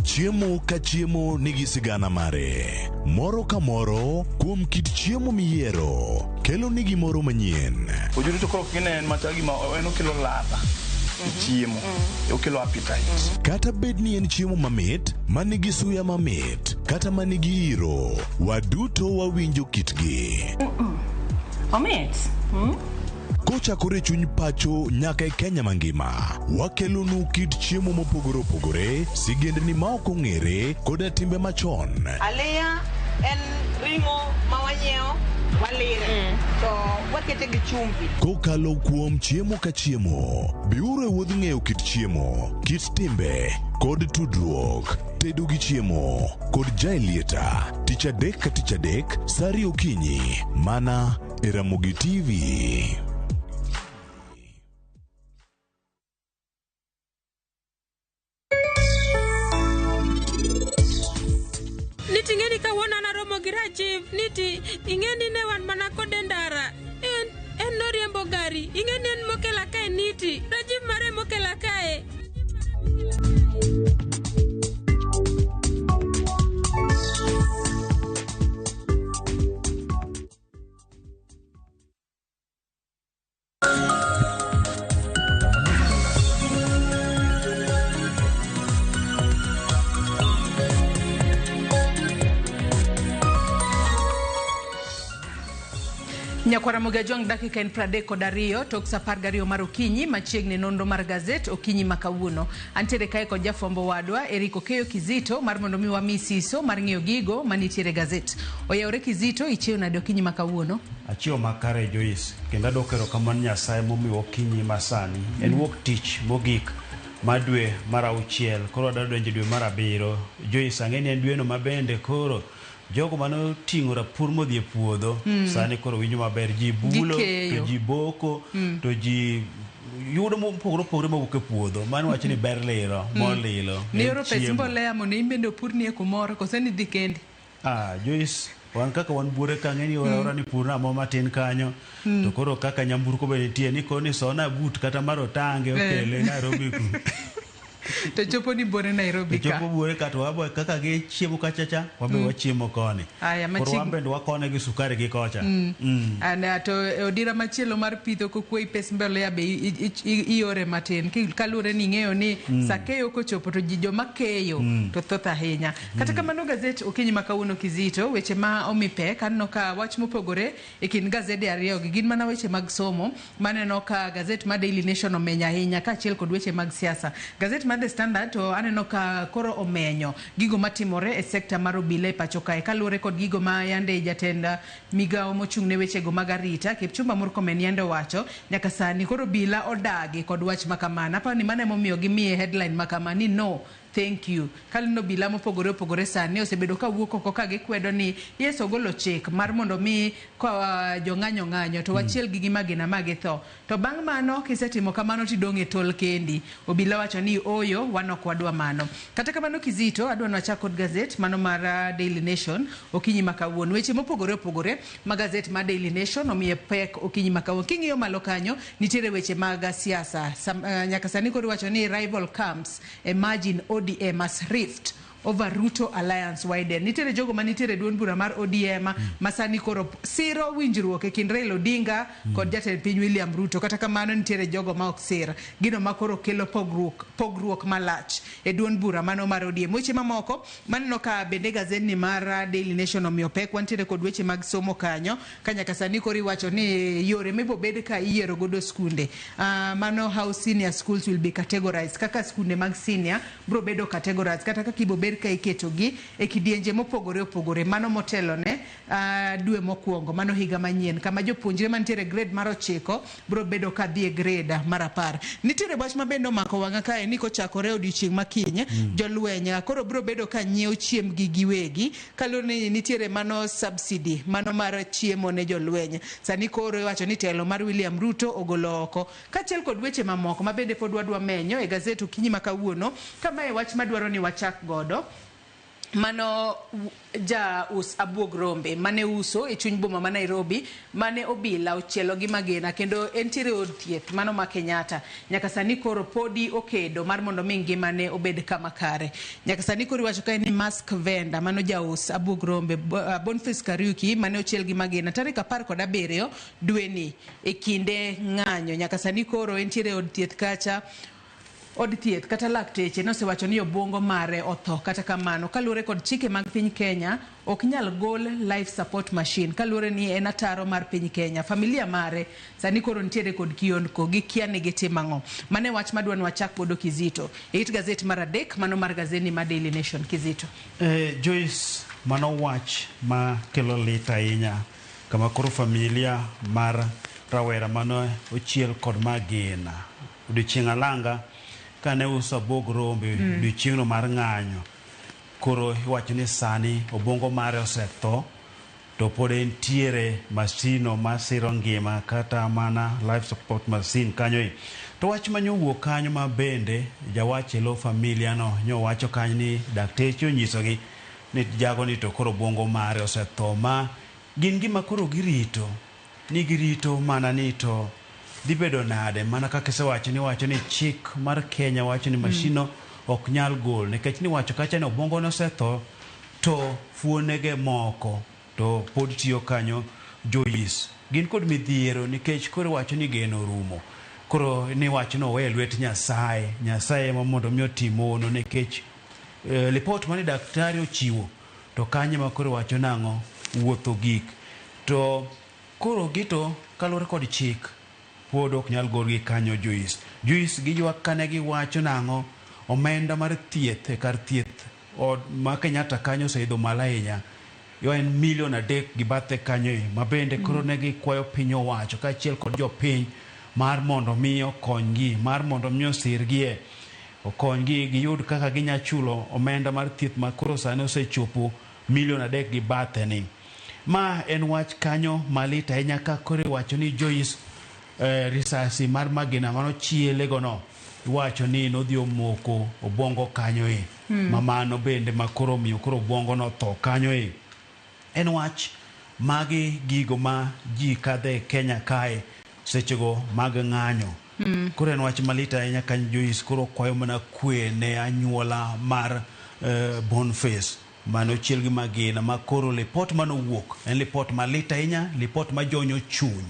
[SPEAKER 13] Chiemo ka chiemo nigi sigana mare. Moro ka moro kuom kit chiemo miyiero kelo ni gimoro manyien.
[SPEAKER 7] Ojuri to koro kine en machal gima en okelo ladha e chiemo, okelo appetite.
[SPEAKER 13] Kata bed ni en chiemo mamit, manigi suya mamit, kata manigi iro, waduto wawinjo kitgi.
[SPEAKER 8] Omit.
[SPEAKER 13] Kochakore e chuny pacho nyaka e Kenya mangima, wakelonu kit chiemo mopogore opogore, sigendni ma ok ong'ere, koda timbe machon.
[SPEAKER 1] Aliya en ring'o ma wanyiewo walire to wakete gi chumbi.
[SPEAKER 13] Kokalo kuom chiemo ka chiemo, biuru e wuodh ng'eyo kit chiemo, kit timbe, kod tudruok. Tedo gi chiemo kod Jaelieta, tich adek ka tich adek, sa ariyo okinyi, mana e Ramogi TV.
[SPEAKER 9] Niti ing'e ni kawuono an aromo gi Rajiv, niti ing'e ni ne wan mana kode ndara. En en noriembo gari, ing'e ni en mokela kae niti. Rajiv mare mokela kae.
[SPEAKER 1] Nyakwara Ramogi Ajwang' dakika en 32 tok sa 12 mar okinyi machiegni nonro mar gazet okinyi ma kawuono. Antiere kae kod jafwambo wadwa Eric Okeyo Kizito mar mondo mi wami siso mar ng'iyo gigo manitiere gazet. Oyawore Kizito, ichiew nade okinyi ma kawuono?
[SPEAKER 10] Achiewo makare Joyce, kendo adwoko erokamano Nyasaye momiwa okinyi masani. En wuok tich mogik mar dwe mar auchiel, koro wadwa donjo e dwe mar abiriyo. Joyce, ang'e ni en dweno mabende koro jogo mane oting'o rapur modhi e puodho sani koro winjo maber. Ji bulo, to ji boko, to ji yudo mopogore opogore mawuok e puodho. Mano wacho ni ber lilo, mor lilo.
[SPEAKER 1] Nioro pes mbolea mondo in bende opurnie kumoro kose nidhi kendi?
[SPEAKER 10] Ah, Joyce, wan kaka wan buore ka ng'eni ora ni purna mo matin kanyo. To koro kaka nyamburko be nitie ni koni sona but kata mar otange okele Nairobi ku.
[SPEAKER 1] To chopo ni buore Nairobi ka.
[SPEAKER 10] To chopo buore ka to wabo kaka gi chiemo kacha cha, wabe wachiemo koni.
[SPEAKER 1] Aya,
[SPEAKER 10] koro wan bende wakone gi sukari gi kocha.
[SPEAKER 1] Ana to odira machielo mar pitho kokwe pes mbolea be iore matin. Kaluwore ni ing'eyo ni sa keyo kochopo to ji joma keyo to thoth ahinya. Kata kamano gazet okinyi ma kawuono Kizito, weche ma omi pek aneno ka wach mopogore e kind gazede ariyo gi gin mana weche mag somo maneno ka gazet ma Daily Nation omenyo ahinya kaachiel kod weche mag siasa. Gazet mar The Standard to aneno ka koro omenyo gigo matimore e sekta mar obila e pacho kae kaluwore kod gigo ma yande jatend migawo mochung' ne wechego mag arita Kipchumba Murkomen yande owacho nyaka sani koro obila odagi kod wach makamano. Aparo ni mano emomiyo gimiye headline makama ni no thank you. Kalino obila mopogore opogore sani osebedo ka wuok oko ka gikwedo ni yes ogolo chik mar mondo mi ka jong'anyo ng'anyo to wachiel gi magina ma githo. To bang' mano kisetimo kamano tidong' e tol kendi. Obila wacho ni oyo wan ok wadwa mano. Kata kamano Kizito adwa nwachak kod gazet mano mar Daily Nation okinyi ma kawuono. Weche mopogore opogore ma gazet mar Daily Nation omiye pek okinyi ma kawuono. King'iyo malo kanyo nitiere weche mag siasa. Nyaka sani koro iwacho ni rival camps emerge ODM as rift over Ruto Alliance widen. Nitiere jogo manitiere duond bura mar ODM ma sani koro siro winjruok e kind Raila Odinga kod jatend piny William Ruto. Kata kamano nitiere jogo ma ok sir. Gino ma koro kelo pogruok malach e duond bura mano mar ODM. Weche mamoko maneno ka bende gazetni mar Daily Nation omiyo pek. Wantiere kod weche mag somo kanyo ka nyaka sani koro iwacho ni yore mibobed ka iyiero godo skunde. Mano how senior schools will be categorized. Kaka skunde mag senior bro bedo categorized kata kaka ibobed bed ka iketogi e kidienje mopogore opogore mano motelo ne dwe mokwongo mano higa manyien kama jopuonjre mantiere e grade mar 9 biro bedo ka dhi e grade mar 10. Nitiere wach ma bende omako wang'a kae ni kochakore odiochieng' ma kiny jolweny koro biro bedo ka nyiewo chiembgi giwegi kaluwore ni nitiere mano subsidy mano mar chiemo ne jolweny. Sani koro iwacho ni telo mar William Ruto ogolo oko kaachiel kod weche mamoko ma bende pod wadwa menyo e gazet okinyi ma kawuono ka mae wach madwaro ni wachak godo. Mano ja us abuog rombe mane uso e chuny boma ma Nairobi mane obila ochielo gi magina kendo entiere od thieth mano ma Kenyatta. Nyaka sani koro podi okedo mar mondo mi ngimane obed kama kare. Nyaka sani koro iwacho kae ni mask vendor mano jaus abuog rombe Boniface Kariuki mane ochiel gi magina tarik 17 dweni e kinde ng'anyo. Nyaka sani koro entiere od thieth kacha. Od thieth kata lakteche nosewacho ni obwongo mare otho. Kata kamano, kaluwore kod chike mag piny Kenya, ok nyal gol life support machine kaluwore ni en ataro mar piny Kenya. Familia mare sani koro nitiere kod kionko, gikia ni gitim ang'o. Mano e wach madwa ni wachak godo Kizito. E it gazet mar 3, mano mar gazeni mar Daily Nation. Kizito.
[SPEAKER 10] Joyce, mano wach ma kelo lit ahinya kama koro familia mar rawera mane ochiel kod magina odiochieng' alanga kane uso abuog rombe odiochieng'no mar ng'anyo. Koro iwacho ni sani obwongo mare osetho to pod entiere masino masiro ngima kata mana life support machine kanyo e. To wach manyowuok kanyo ma bende jawach e lo familia no nyowacho kanyo ni dakteche onyisogi ni jago ni to koro obwongo mare osetho ma gin gima koro girito ni girito mana ni to dhi bedo nade mana kaka isewacho ni wacho ni chik mar Kenya wacho ni masino ok nyal gol nikech ni wacho kacha ni obwongo nosetho to fuonege moko to pod tiyo kanyo. Joyce gin kod midhiero nikech koro iwacho ni geno orumo. Koro ni wacho ni owe lwet Nyasaye, Nyasaye ema mondo mi otim hono nikech lipot mane daktari ochiwo to kanyo ema koro iwacho nang'o wuotho gik to koro gito kaluwore kod chik pod ok nyal golgi kanyo. Joyce, Joyce giywak kane giwacho nang'o omenda mar thieth e kar thieth od ma Kenyatta kanyo oseidho malo ahinya. Yo en milion 3 gi bathe kanyo e ma bende koro ne gikwayo piny owacho kaachiel kod jopiny mar mondo mi okonygi, mar mondo mi osirgie, okonygi giyud kaka ginya chulo omenda mar thieth ma koro sani osechopo milion 3 gi bathe ni. Ma en wach kanyo malit ahinya ka koro iwacho ni Joyce risasi mar magina manochiele gono iwacho ni nodhi omoko obwongo kanyo e. Ma mano bende ma koro omiyo koro obwongo notho kanyo e. En wach magi gigo ma ji kadhe e Kenya kae sechego mag ng'anyo. Koro en wach malit ahinya kanyo Joyce koro kwayo mana kwe ne anyuola mar Boniface mane ochiel gi magina ma koro lipot manowuok en lipot malit ahinya, lipot majonyo chuny.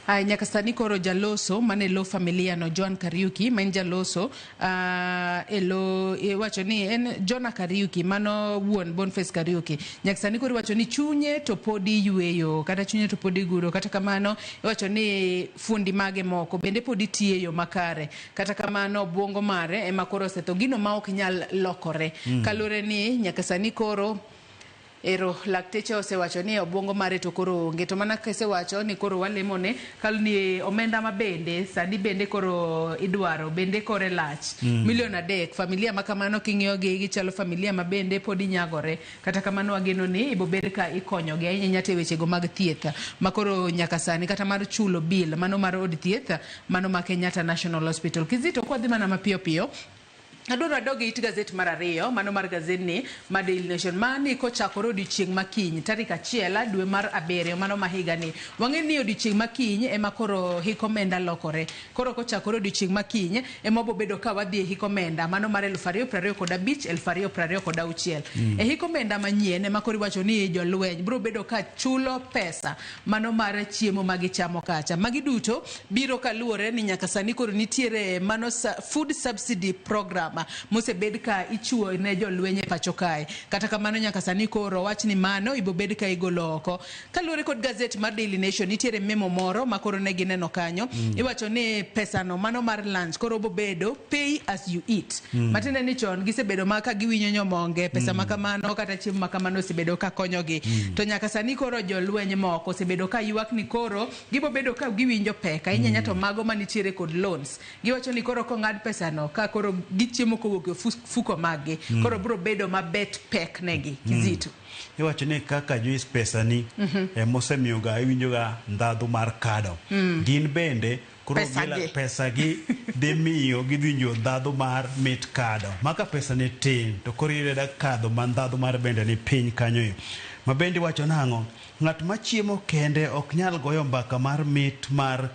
[SPEAKER 1] Ay, nyaka sani koro jaloso mane lo familia no Joan Kariuki ma en jaloso e lo iwacho ni en Jonah Kariuki mano wuon Boniface Kariuki. Nyaka sani koro iwacho ni chunye to podi yweyo kata chunye to podi guro. Kata kamano iwacho ni fuondi mage moko bende podi tiyo e yo makare. Kata kamano obwongo mare ema koro osetho gino ma ok nyal lokore. Kaluwore ni nyaka sani koro ero lakteche osewacho ni obwongo mare to koro onge. To mana kisewacho ni koro walemone kal ni omenda ma bende sani bende koro idwaro bende kore lach. Milion 3 familia ma kamano king'iyo gi gichalo familia ma bende pod inyagore. Kata kamano wageno ni ibobed ka ikonyogi ahinya ahinya te wechego mag thieth ma koro nyaka sani kata mar chulo bill mano mar od thieth mano ma Kenyatta National Hospital. Kizito kwadhi mana mapiyo piyo adwaro adog e it gazet mar 2 mano mar gazetni ma Daily Nation mani kochakore odiochieng' ma kiny tarik 1 dwe mar 7 mano ma higani. Wang'e ni odiochieng' ma kiny ema koro hik omenda lokore. Koro kochakore odiochieng' ma kiny ema wabobedo ka wadhi e hik omenda mano mar 2025 2026. E hik omenda manyien ema koro iwacho ni jolweny biro bedo ka chulo pesa mano mar chiemo ma gichamo kacha. Magi duto biro kaluwore ni nyaka sani koro nitiere mano food subsidy program. income mosebed ka ichiwo ne jolweny e pacho kae. Kata kamano nyaka sani koro wach ni mano ibobed ka igolo oko. Kaluwore kod gazet mar Daily Nation, nitiere memo moro ma koro ne gineno kanyo. Iwacho ni pesano mano mar lunch koro bobedo pay as you eat. Matiende ni chon gisebedo ma ka giwinjo nyomonge pesa ma kamano kata chiemo ma kamano osebedo ka konyogi. To nyaka sani koro jolweny moko osebedo ka ywak ni koro gibobedo ka giwinjo pek ahinya to mago manitiere kod loans. Giwacho ni koro kong'ad pesano ka koro gichiemo kowuok e fuko maggi koro biro bedo mabet pek negi. Kizito.
[SPEAKER 10] Iwacho ni kaka Joyce pesani emosemiyoga iwinjoga ndhadhu mar kado. Gin bende koro pesa gi dhi miyo gidhi winjo ndhadhu mar mit kado. Maka pesa ni tin to koro iyudo kadho ma ndhadhu mar bende ni piny kanyo. Ma bende iwacho nang'o? Ng'at machiemo kende ok nyal goyo mbaka mar mit mar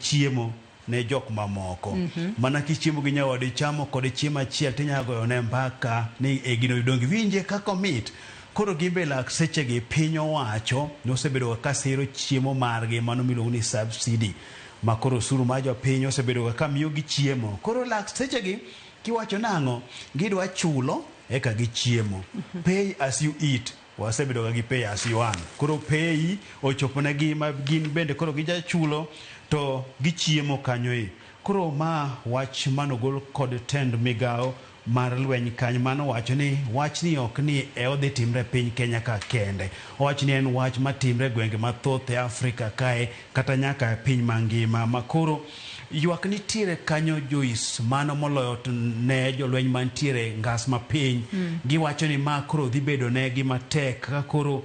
[SPEAKER 10] chiemo ne jok mamoko. Mana kichiemo gi nyawadu ichamo kode chiemo achiel tinyalo goyo ne mbaka ni e gino idong' winje kaka omit. Koro gimbe lak sechegi piny owacho nosebedo ka siro chiemo margi mano miluongo ni subsidy. Ma koro osuru mar jopiny osebedo ka miyogi chiemo. Koro lak sechegi kiwacho nang'o? Gidwa chulo eka gichiemo. Pay as you eat. Wasebedo ga gi pay as you earn. Koro pay ochopo negi ma gin bende koro gijachulo to gichiemo kanyo e. Koro ma wach manogol kod tend migao mar lweny kanyo mano wacho ni wachni ok ni e odhi timre piny Kenya ka kende. Owach ni en wach matimre gwenge mathoth e Afrika kae kata nyaka e piny mangima. Ma koro ywak nitiere kanyo Joyce mano moloyo ne jolweny mantiere ngas mapiny. Giwacho ni ma koro dhi bedo negi matek ka koro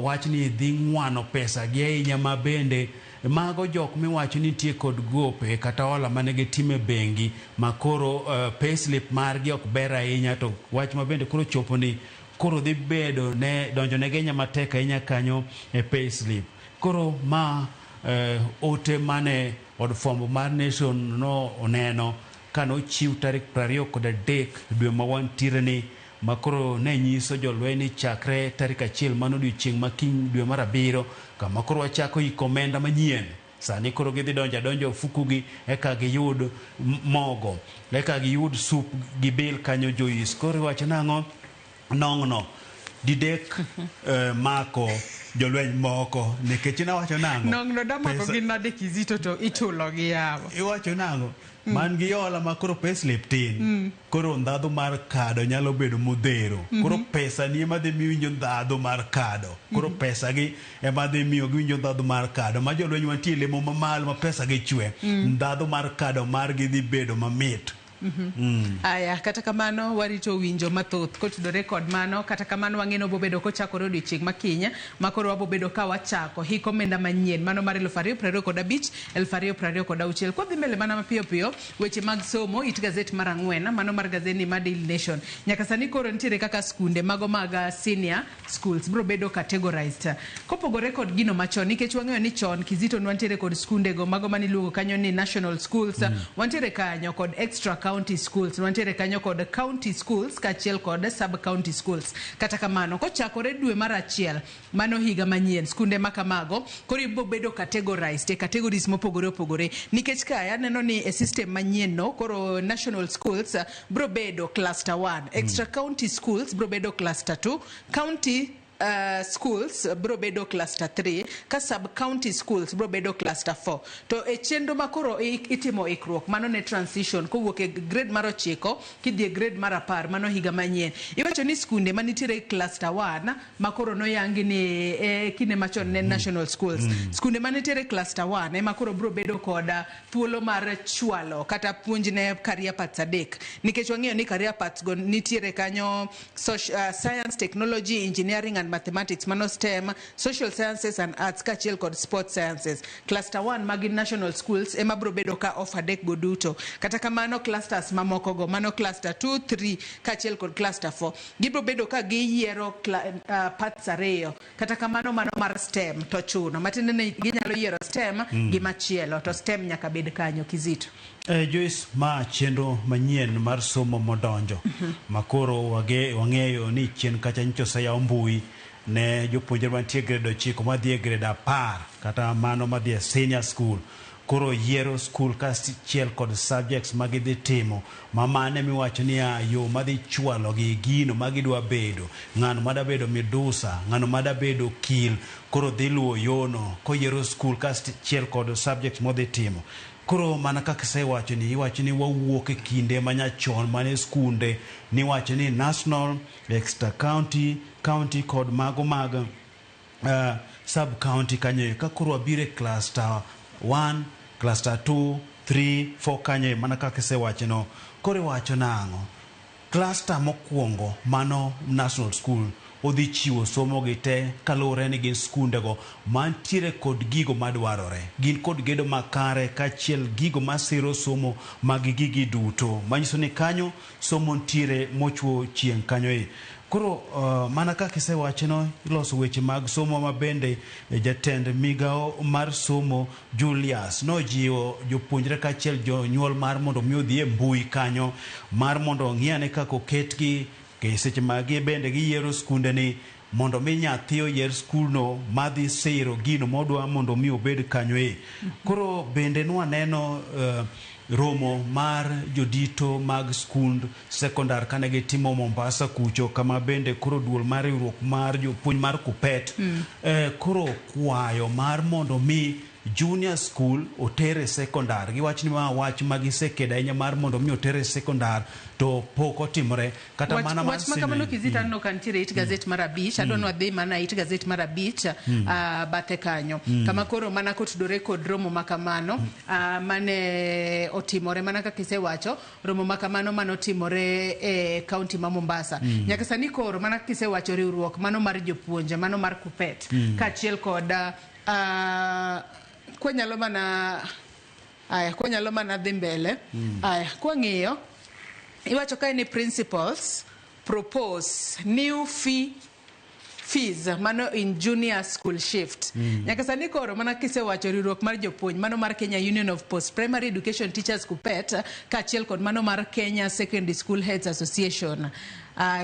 [SPEAKER 10] wachni dhi ng'wano pesa gi ahinya ma bende mago jok miwacho ni nitie kod gope kata hola mane gitimo e bengi ma koro payslip margi ok ber ahinya to wach ma bende koro chopo ni koro dhi bedo ne donjo ne ahinya matek ahinya kanyo e payslip. Koro ma ote mane od fwambo mar Nation no oneno kanochiw tarik 23 dwe ma wantiere ni ma koro ne nyiso jolweny ni chakre tarik 1 mano odiochieng' ma kiny dwe mar 7 kama koro wachako iko omenda manyien. Sani koro gidhi donjo adonja ofukugi eka giyud mogo, eka giyud sup gi bil kanyo Joyce. Koro iwacho nang'o? Nong'no didek mako jolweny moko nikech nawacho nang'o?
[SPEAKER 1] Nong'no damako gi nade Kizito to ichulo gi yawa.
[SPEAKER 10] Iwacho nang'o? Man gi hola ma koro payslip tin. Koro ndhadhu mar kado nyalo bedo modhero. Koro pesa ni ema dhi miyo winjo ndhadhu mar kado. Koro pesa gi ema dhi miyo giwinjo ndhadhu mar kado. Ma jolweny mantie lemo mamalo ma pesa gi chwe. Ndhadhu mar kado margi dhi bedo mamit.
[SPEAKER 1] Aya, kata kamano warito winjo mathoth kotudore kod mano. Kata kamano wang'eno bobedo kochakore odiochieng' ma kiny ma koro wabobedo ka wachako hik omenda manyien mano mar 2025 2026. Kwadhi mbele mana mapiyo piyo weche mag somo it gazet mar 4 mano mar gazeti mar Daily Nation. Nyaka sani koro nitiere kaka skunde mago mag senior schools biro bedo categorized kopogore kod gino machon, nikech wang'eyo ni chon Kizito nwantiere kod skunde go mago maniluongo kanyo ni national schools. Wantiere kanyo kod extra county schools, wantiere kanyo kod county schools kaachiel kod sub county schools. Kata kamano kochakore dwe mar 1 mano higa manyien skunde makamago koro ibiro bedo categorized e categories mopogore opogore, nikech kae aneno ni e system manyien no koro national schools biro bedo cluster 1, extra county schools biro bedo cluster 2, county schools biro bedo cluster 3, ka sub county schools biro bedo cluster 4. To e chenro ma koro itimo ikruok mano ne transition kowuok e grade mar 9 kidhi e grade mar 10 mano higa manyien. Iwacho ni skunde manitiere e cluster 1 ma koro noyangi ni e kinde machon ne national schools. Skunde manitiere e cluster 1 ema koro biro bedo kod thuolo mar chwalo kata puonj ne career paths 3, nikech wang'eyo ni career paths go nitiere kanyo science, technology, engineering and mathematics mano STEM, social sciences and arts kaachiel kod sports sciences. Cluster 1 magi national schools ema biro bedo ka offer 3 go duto. Kata kamano clusters mamoko go mano cluster 2, 3 kaachiel kod cluster 4 gibiro bedo ka giyiero paths 2. Kata kamano mano mar STEM to chuno matiende ni ginyalo yiero STEM gi machielo to STEM nyaka bed kanyo. Kizito.
[SPEAKER 10] Joyce, ma chenro manyien mar somo modonjo ma koro wang'eyo ni chien kacha nyocha oseyaw mbui ne jopuonjre mantie grade 9 madhi e grade 10 kata mano madhi e senior school. Koro yiero skul kaachiel kod subjects ma gidhi timo, ma mane miwacho niya yo madhi chwalogi gino ma gidwa bedo. Ng'ano mada bedo midusa, ng'ano mada bedo okil, koro dhi luwo yono koyiero skul kaachiel kod subjects modhi timo. Koro mana kaka isewacho ni iwacho ni wawuok e kinde manyachon mane skunde niwacho ni national, extra county, county kod mago mag sub county kanyo ka koro wabiro e cluster 1, cluster 2, 3, 4 kanyo mana kaka isewacho no. Koro iwacho nang'o? Cluster mokwongo mano national school odhi chiwo somo gi te kaluwore ni gin skundego mantiere kod gigo madwarore. Gin kod gedo makare kaachiel gigo masiro somo mag gigi duto. Manyiso ni kanyo somo ntiere mochuo chieng' kanyo e. Koro mana kaka isewachono, iloso weche mag somo ma bende jatend migawo mar somo Julius nojiwo jopuonjre kaachiel jonyuol mar mondo mi odhi e mbui kanyo mar mondo ong'i ane kaka oketgi ke seche ma gi bende giyiero skunde ni mondo mi nyathi oyier skulno madhi siro gino modwa mondo mi obed kanyo e. Koro bende nwaneno romo mar jodito mag skund sekondar kane gitimo Mombasa kucho, kama bende koro duol mar riwruok mar jopuonj mar KUPPET koro kwayo mar mondo mi junior school otere sekondar. Giwacho ni ma wach ma gisekedo ahinya mar mondo mi otere sekondar to pok otimore. Kata mana mar
[SPEAKER 1] wach ma kamano Kizito aneno ka nitiere it gazet mar 5 adwa ni wadhi mana it gazet mar 5 bathe kanyo kama koro mana kotudore kod romo ma kamano mane otimore mana kaka isewacho romo ma kamano mane otimore e kaunti ma Mombasa. Nyaka sani koro mana kaka isewacho riwruok mano mar jopuonje mano mar KUPPET kaachiel kod kwanyalo mana aya kwanyalo mana dhi mbele aya kwang'iyo iwacho kae ni principals propose new fees mano in junior school shift. Nyaka sani koro mana kisewacho riwruok mar jopuonj mano mar Kenya Union of Post Primary Education Teachers KUPPET kaachiel kod mano mar Kenya Secondary School Heads Association.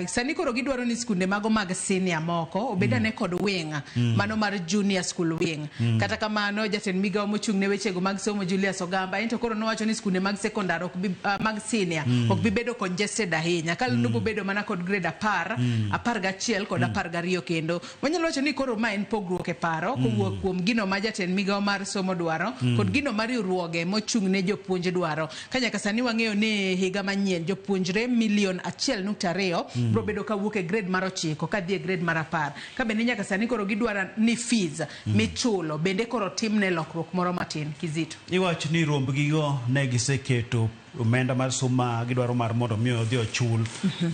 [SPEAKER 1] Sani koro gidwaro ni skunde mago mag senior moko obed ane kod wing mano mar junior school wing. Kata kamano jatend migawo mochung' ne wechego mag somo Julius Ogamba ento koro nowacho ni skunde mag sekondar ok bi, mag senior ok bi bedo congested ahinya ka bedo mana kod grade 10, 11 kod 12 kendo. Wanyalo wacho ni koro ma en pogruok e paro kowuok kuom gino ma jatend migawo mar somo dwaro kod gino ma riwruoge mochung' ne jopuonj dwaro. Ka nyaka sani wang'eyo ni higa manyien jopuonjre milion 1.2 biro bedo kawuok e grade mar 9 kadhi e grade mar 10. Ka bende nyaka sani koro gidwaro ni fees michulo bende koro timne lokruok moro matin. Kizito.
[SPEAKER 10] Iwacho ni rombgigo ne giseketo omenda mar somo ma gidwaro mar mondo mi odhi ochul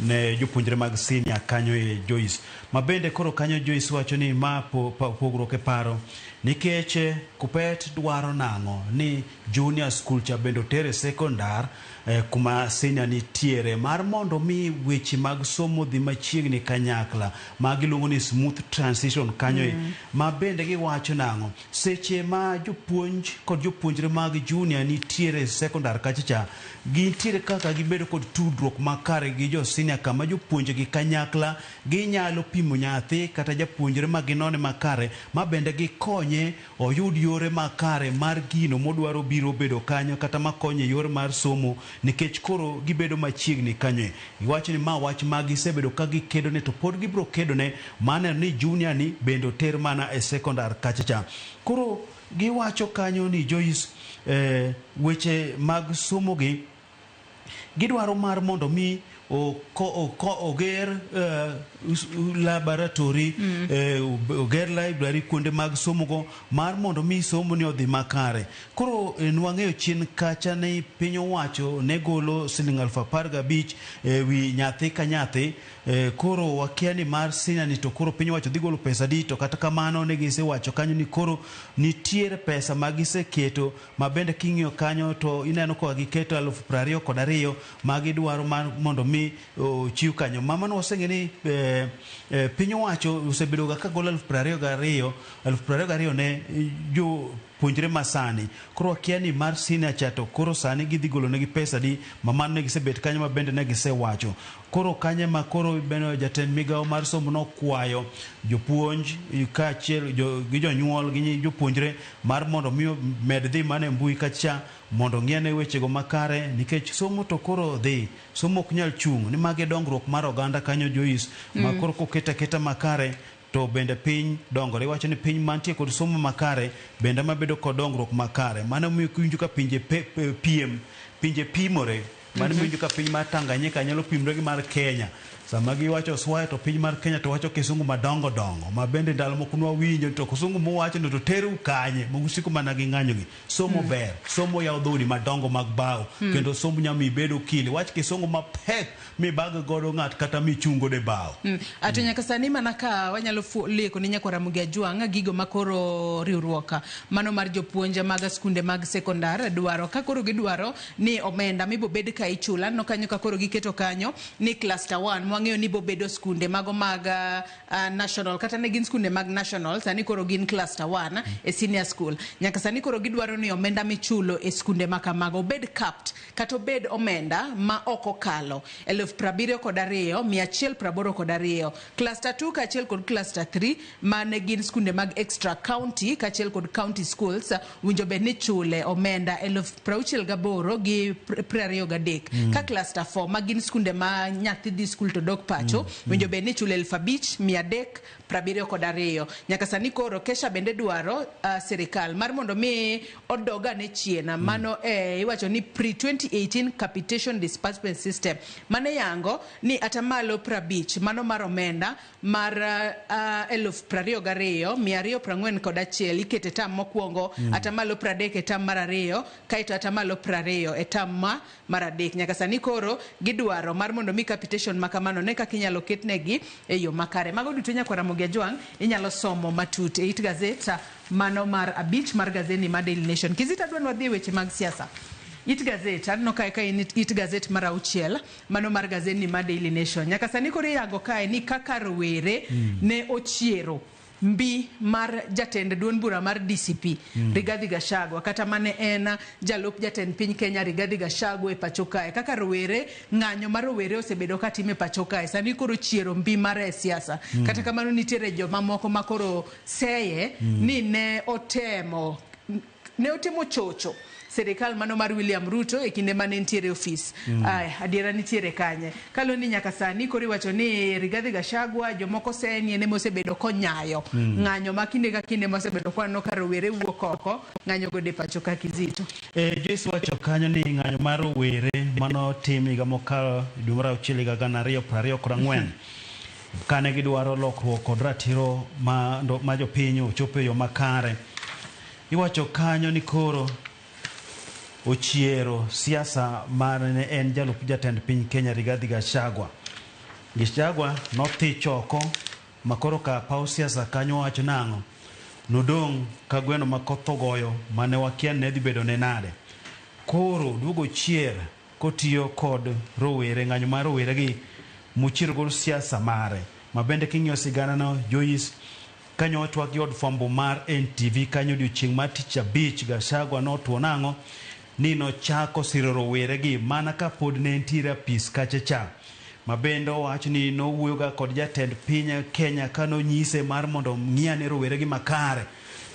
[SPEAKER 10] ne jopuonjre mag senior kanyo e Joyce. Ma bende koro kanyo Joyce wacho ni ma pogruok e paro nikech KUPPET dwaro nang'o ni junior school cha bende otere sekondar kuma senior nitiere mar mondo mi weche mag somo dhi machiegni kanyakla ma giluongo ni smooth transition kanyo ma bende giwacho nang'o seche ma jopuonj kod jopuonjre mag junior nitiere sekondar kacha cha gintiere kaka gibedo kod tudruok makare gi jo senior kama jopuonje gi kanyakla ginyalo pimo nyathi kata japuonjre ma ginone makare ma bende gikonye oyud yore makare mar gino modwaro biro bedo kanyo kata makonye yor mar somo nikech koro gibedo machiegni kanyo. Giwacho ni ma wach ma gisebedo ka gikedone to pod gibiro kedone maneno ni junior ni bende oter mana e sekondar kacha cha. Koro giwacho kanyo ni Joyce weche mag somo gi gidwaro mar mondo mi oger laboratory, oger library kuonde mag somo go mar mondo mi somo ni odhi makare. Koro nwang'eyo chien kacha ni piny owacho ne golo siling 15,000 wi nyathi ka nyathi. Koro wakia ni mar senior ni to koro piny owacho dhi golo pesa di, to kata kamano ne gisewacho kanyo ni koro nitiere pesa ma giseketo ma bende king'iyo kanyo to ineno ka giketo 22,000 ma gidwaro mar mondo mi ochiw kanyo. Mama no waseng'e ni piny owacho osebedo ga ka golo 22,000 ne jo jopuonjre masani. Koro wakia ni mar senior cha to koro sani gidhi golo negi pesa di ma mano ne gisebet kanyo ma bende ne gisewacho. Koro kanyo ma koro bende jatend migawo mar somo nokwayo jopuonj kaachiel gi jonyuol gi jopuonjre mar mondo mi med dhi mana e mbui kacha mondo ong'i ane wechego makare, nikech somo to koro dhi, somo ok nyal chung' ni magi dongruok mar oganda kanyo, Joyce, ma koro koket aketa makare to bende piny dongore. Iwacho ni piny mantie kod somo makare bende mabedo kod dongruok makare. Mano miyo kiwinjo ka pinje piem, pinje pimore. Mano miyo ka piny mar Tanganyika nyalo pimre gi mar Kenya. Sama giwacho Swahili to piny mar Kenya to wacho Kisungu madongo dongo, ma bende ndalo moko nwawinjo to Kisungu muwacho no to terou kanye, mogusiko mana gi ng'anyo gi. Somo ber, somo yawo dhoudi madongo mag bao, kendo somo nyalo miyo ibed okil. Wach Kisungu mapek mibag godo ng'at kata michung godo e bao.
[SPEAKER 1] Ato nyaka sani mana ka wanyalo leko ni nyakwar Ramogi Ajwang' gigo makoro riwruok mano mar jopuonj mag skunde mag sekondar dwaro, ka koro gidwaro ni omenda mibobed ka ichulo. Aneno kanyo ka koro giketo kanyo ni cluster 1 mwang'eyo ni bobedo skunde mago mag national, kata ne gin skunde mag national, sani koro gin cluster 1 e senior school. Nyaka sani koro gidwaro ni omenda michulo e skunde ma kamago obed capped, kata obed omenda ma ok okalo 72,182. Cluster 2 kaachiel kod cluster 3 mane gin skunde mag extra county kaachiel kod county schools winjo bed ni chule omenda 68 gi 23. Ka cluster 4 ma gin skunde ma nyathi dhi skul to dok pacho, winjo bed ni chule 5,372. Nyaka sani koro Kesha bende dwaro sirikal mar mondo mi odogane chien mano iwacho ni pre 2018 capitation disbursement system mane yango ni atamalo 50 mano mar omenda mar 22,241 ikete tam mokwongo, atamalo 30 e tam mar ariyo, kaeto atamalo 20 e tam mar adek. Nyaka sani koro gidwaro mar mondo mi capitation ma kamano ne kaka inyalo ketnegi e yo makare. Mago duto, nyakwar Ramogi Ajwang', inyalo somo matut e it gazet mano mar 5 mar gazeti mar Daily Nation. Kizito, adwa ni wadhi e weche mag siasa. It gazet aneno kae ka in it gazet mar 6 mano mar gazeti mar Daily Nation. Nyaka sani koro iyango kae ni kaka rowere ne ochiero mbi mar jatend duond bura mar DCP Rigathi Gachagua, kata mane en jalup jatend piny Kenya Rigathi Gachagua e pacho kae, kaka rowere ng'anyo mar rowere osebedo katime e pacho kae, sani koro chiero mbi mare e siasa. Kata kamano nitiere joma moko ma koro seye ni ne otemo chocho sirikal mano mar William Ruto e kinde mane nitiere e ofis. Aya, adiera nitiere kanye? Kaluwore ni nyaka sani koro iwacho ni Rigathi Gachagua jomoko seye ni en ema osebedo konyayo ng'anyo ma kinde ka kinde mosebedo kwaneno ka rowere wuok oko ng'anyo godo e pacho ka, Kizito.
[SPEAKER 10] Joyce wacho kanyo ni ng'anyo mar rowere manotim higa mokalo dwe mar auchiel higa 2024 kane gidwaro lokruok kod ratiro ma jopiny ochop e yo makare. Iwacho kanyo ni koro ochiero siasa mane en jalup jatend piny Kenya Rigathi Gachagua. Gachagua nothich oko makoro ka paw siasa kanyo wacho nang'o? Nodong' ka gweno ma koth ogoyo mane wakia ni ne dhi bedo ne nade. Koro duogo chier kotiyo kod rowere, ng'anyo mar rowere gi mochiero godo siasa mare. Ma bende king'iyo sigana no, Joyce, kanyo otwak gi od fwambo mar NTV kanyo odiochieng' mar tich abich, Gachagua notwo nang'o ni nochako siro rowere gi mana kapod ne entiere apis kacha cha. Ma bende owacho ni nowuoyo ga kod jatend piny Kenya kanonyise mar mondo ong'i ane rowere gi makare.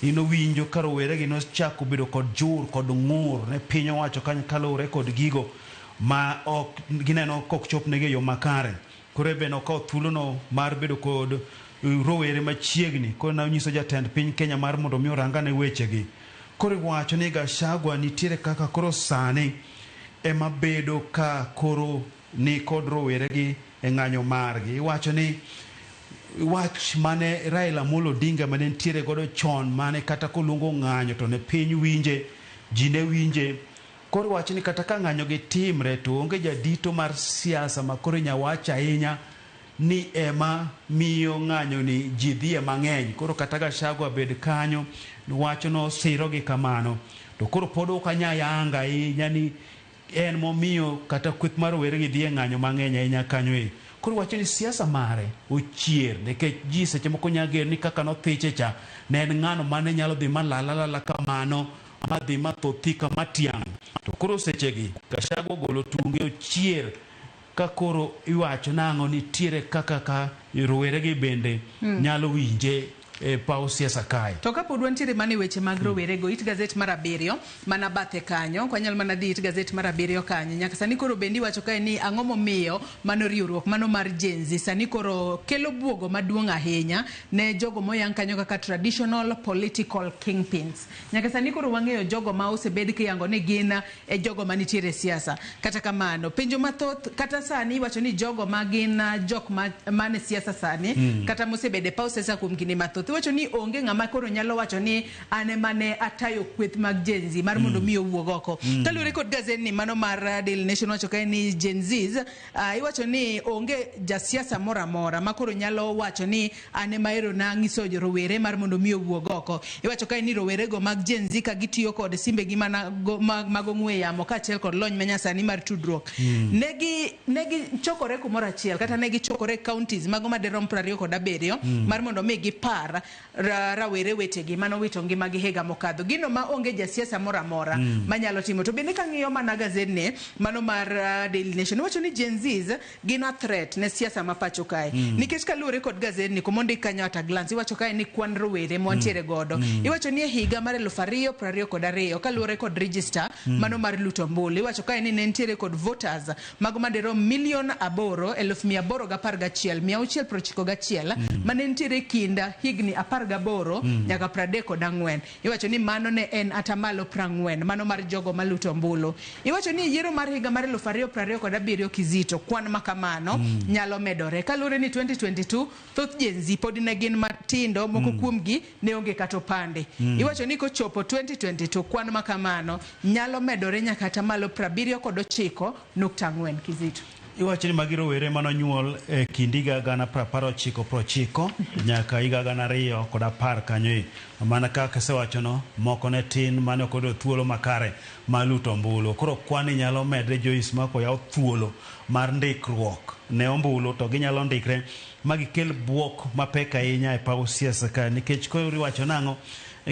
[SPEAKER 10] Ni nowinjo ka rowere gi nochako bedo kod jur kod ng'ur ne piny owacho kanyo kaluwore kod gigo ma ok gineno kok chopnegi e yo makare. Koro en be nokawo thuolono mar bedo kod rowere machiegni koro nonyiso jatend piny Kenya mar mondo mi orang ane wechegi. Koro iwacho ni Gachagua nitiere kaka koro sani ema bedo ka koro ni kod rowere gi e ng'anyo margi. Iwacho ni wach mane Raila Amolo Odinga mane nitiere godo chon mane kata koluongo ng'anyo to ne piny winje, ji ne winje. Koro iwacho ni kata ka ng'anyo gi timre to onge jadito mar siasa ma koro inya wach ahinya ni ema miyo ng'anyo ni ji dhiye mang'eny. Koro kata Gachagua bed kanyo wacho no siro gi kamano. To koro pod ok anya yanga ahinya ni en momiyo kata kweth mar rowere gi dhi e ng'anyo mang'eny ahinya kanyo e. Koro Koro wacho ni siasa mare ochier nikech ji seche moko nyalo geno ni kaka nothiche cha ne en ng'ano mane nyalo dhi malalala kamano madhi matho thika matiang'. To koro sechegi Gachagua ogolo tunge ochier ka koro iwacho nang'o nitiere kaka ka roweregi bende nyalo winje e paw siasa kae.
[SPEAKER 1] To kapod wantiere mana e weche mag rowerego, it gazet mar abiriyo mana bathe kanyo, ok wanyal mana dhi it gazet mar abiriyo kanyo. Nyaka sani koro bende iwacho kae ni ang'o momiyo mano riwruok mano mar Gen Z sani koro kelo buogo maduong' ahinya ne jogo moyang kanyo kaka traditional political kingpins. Nyaka sani koro wang'eyo jogo ma osebed kiyango ni gin e jogo manitiere e siasa. Kata kamano, penjo mathoth kata sani iwacho ni jogo ma gin jok ma man e siasa sani kata mosebedo e paw siasa kuom kinde mathoth iwacho ni onge ng'ama koro nyalo wacho ni an ema ne atayo kweth mag Gen Z mar mondo mi owuog oko. Kaluwore kod gazetni mano mar Daily Nation wacho kae ni Gen Zs iwacho ni onge jasiasa moro amora ma koro nyalo wacho ni an ema ero nang'iso rowere mar mondo mi owuog oko. Iwacho kae ni rowerego mag Gen Z ka gitiyo kod simbegi mana go, mag ong'we yamo kaachiel kod lony manyasani mar tudruok negi chokore kumoro achiel kata negi chokore e counties mago madirom 27 mar mondo mi gipar rawere wetegi manowito ngimagi higa mokadho. Gino ma onge jasiasa moro amora manyalo timo. To bende kang'iyo mana gazetni mano mar Daily Nation wacho ni Gen Zs gin a threat ne siasa ma pacho kae. Nikech kaluwore kod gazetni kumondik kanyo at a glance iwacho kae ni kwan rowere mwantiere godo. Iwacho ni e higa mar 2022 kaluwore kod register mano mar luto ombulu iwacho kae ni ne nitiere kod voters mago madirom 8,811,691 mane nitiere kind higni 18 nyaka 34. Iwacho ni mano ne en atamalo 40 mano mar jogo maluto ombulu. Iwacho ni yiero mar higa mar 2027 Kizito kwan makamano nyalo medore kaluwore ni 2022 thoth Gen Z pod ne gin matindo moko kuomgi ne onge kata opande. Iwacho ni kochopo 2022 kwan makamano nyalo medore nyaka atamalo 79.4 Kizito.
[SPEAKER 10] Iwacho ni magi rowere manonyuol e kind higa 1990 nyaka higa 2010 kanyo e. Mana kaka asewachono, moko ne tin mane ok oyudo thuolo makare mar luto ombulu. Koro kwan nyalo medre Joyce ma koyaw thuolo mar ndikruok ne ombulu to ginyalo ndikre ma gikel buok mapek ahinya e paw siasa ka nikech koro iwacho nang'o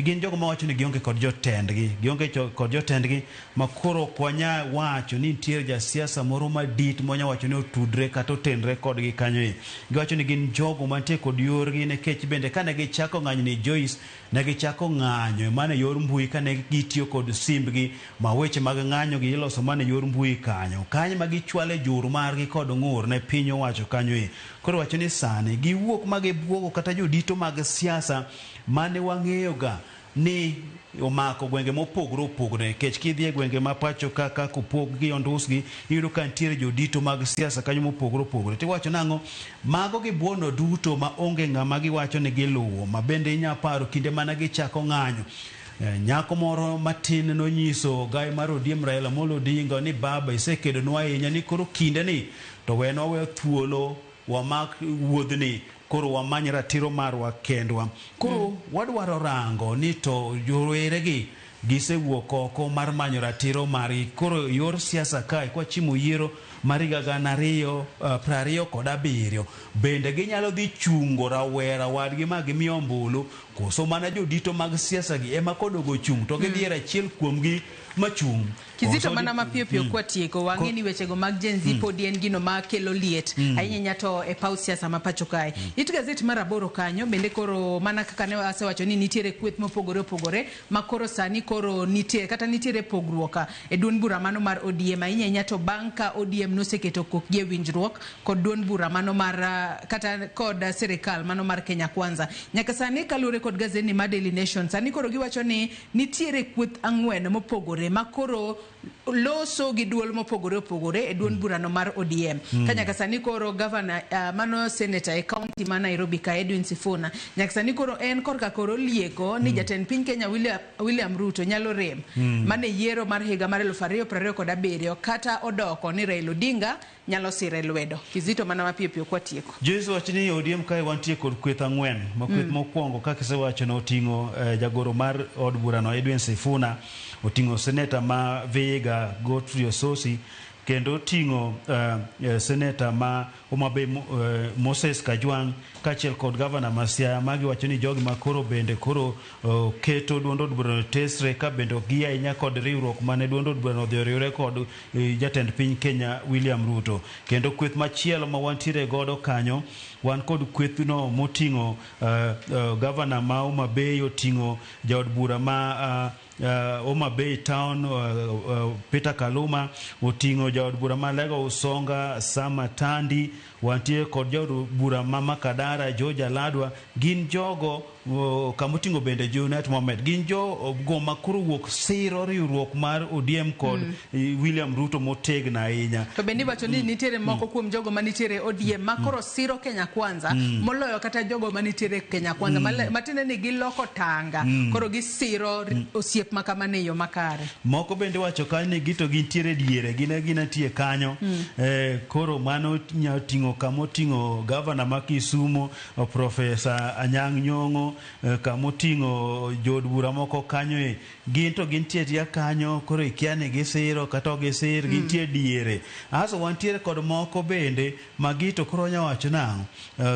[SPEAKER 10] gin jogo mawacho ni gionge kod jotendgi, gionge kod jotendgi ma koro ok wanyal wacho ni nitie jasiasa moro madit mwanya wacho ni otudre kata otenre kodgi kanyo e. Giwacho ni gin jogo mantie kod yorgi nikech bende kane gichako ng'anyo ni Joyce, ne gichako ng'anyo mana e yor mbui kane gitiyo kod simbgi ma weche mag ng'anyo gi iloso mana e yor mbui kanyo. Kanyo ma gichwale jur margi kod ng'ur ne piny owacho kanyo e. Koro wacho ni sani giwuok ma gibuogo kata jodito mag siasa mane wang'eyo ga ni omako gwenge mopogore opogore nikech kidhi e gwenge ma pacho kaka kopog gi ondusgi iyudo ka nitiere jodito mag siasa kanyo mopogore opogore tiwacho nang'o mago gibuono duto ma onge ng'ama giwacho ni giluwo ma bende inya paro kinde mana gichako ng'anyo. Nyako moro matin nonyiso gai mar ODM Raila Amolo Odinga ni baba isekedonwa ahinya ni koro kinde ni to wenwa weyo thuolo wamak wuodhni koro wamany ratiro marwa kendwa. Koro wadwaro rango ni to joweregi gisewuok oko mar manyo ratiro margi. Koro yor siasa kae kwachimo yiero mar higa 2027 bende ginyalo dhi chungo rawera wadgi ma gimiyo ombulu koso mana jodito mag siasa gi ema kodogo chung' to gidhi yiero achiel kuomgi machung'.
[SPEAKER 1] Kizito mana mapiyo piyo kwatieko wang'e ni wechego mag Gen Z podi en gino makelo liet ahinya ahinya to e paw siasa ma pacho kae. It gazet mar 8 kanyo bende koro mana kaka ne asewacho ni nitiere kweth mopogore opogore ma koro sani koro nitie kata nitiere pogruok e duond bura mano mar ODM ahinya ahinya to bang' ka ODM noseketo kokgi e winjruok kod duond bura mano mar kata kod sirikal mano mar Kenya Kwanza. Nyaka sani kaluwore kod gazetni mar Daily Nation sani koro giwacho ni nitiere kweth 4 mopogore ma koro loso gi duol mopogore opogore e duond burano mar ODM. Ka nyaka sani koro governor mano senator e county ma Nairobi ka Edwin Sifuna nyaka sani koro en korka koro lieko ni jatend piny Kenya William Ruto nyalo rem mane yiero mar higa mar 2027 kata odoko ni Raila Odinga nyalo sire lwedo. Kizito mana mapiyo piyo kwatieko.
[SPEAKER 10] Joyce wacho ni ODM kae wantie kod kweth 4 ma kweth mokwongo kaka isewacho no oting'o jagoro mar od burano Edwin Sifuna, oting'o seneta ma Vihiga Godfrey Osotsi Kendo oting'o seneta ma Homa Bay Moses Kajwang' kaachiel kod gavana ma Siaya. Magi wacho ni jogi ma koro bende koro keto duond od burano tesre ka bende ok gi ahinya kod riwruok mane duond od burano odhi oriwre kod jatend piny Kenya William Ruto. Kendo kweth machielo ma wantiere godo kanyo, wan kod kwethno moting'o gavana ma Homa Bay, oting'o jaod bura ma Homa Bay Town Peter Kaluma, oting'o jaod bura ma Alego Usonga Sama Tandi, wantie kod jaod bura ma Makadara George Aladwa. Gin jogo kamoting'o bende Junet Mohamed, gin jogo ma koro wuok siro riwruok mar ODM kod William Ruto motegno ahinya.
[SPEAKER 1] To bende iwacho ni nitiere moko kuom jogo manitiere ODM ma koro siro Kenya Kwanza moloyo kata jogo manitiere Kenya Kwanza, matiende ni giloko tanga, koro gisiro osiep ma kamano e yo makare.
[SPEAKER 10] Moko bende wacho kanyo ni gito gintiere diere, gin agina tie kanyo. Koro mano nyalo ting'o kamoting'o gavana ma Kisumu Profesa Anyang' Nyong'o, kamoting'o jood bura moko kanyo e gin to gintie tia kanyo, koro ikia ni gisiro kata ok gisir, gintie diere. Aso wantiere kod moko bende ma gito koro wanya wacho nang'o,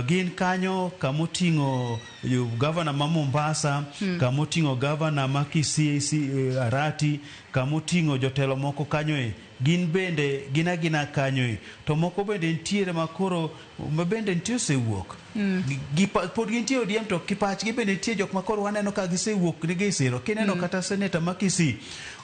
[SPEAKER 10] gin kanyo kamoting'o gavana ma Mombasa, kamoting'o gavana ma Kisii Arati, kamoting'o jotelo moko kanyo e gin bende gin agina kanyo e. To moko bende nitiere ma koro ma bende nitie osewuok. Pod gintie ODM to kipachgi bende nitie jok ma koro waneno ka gisewuok ni gisiro. Kineno kata seneta ma Kisii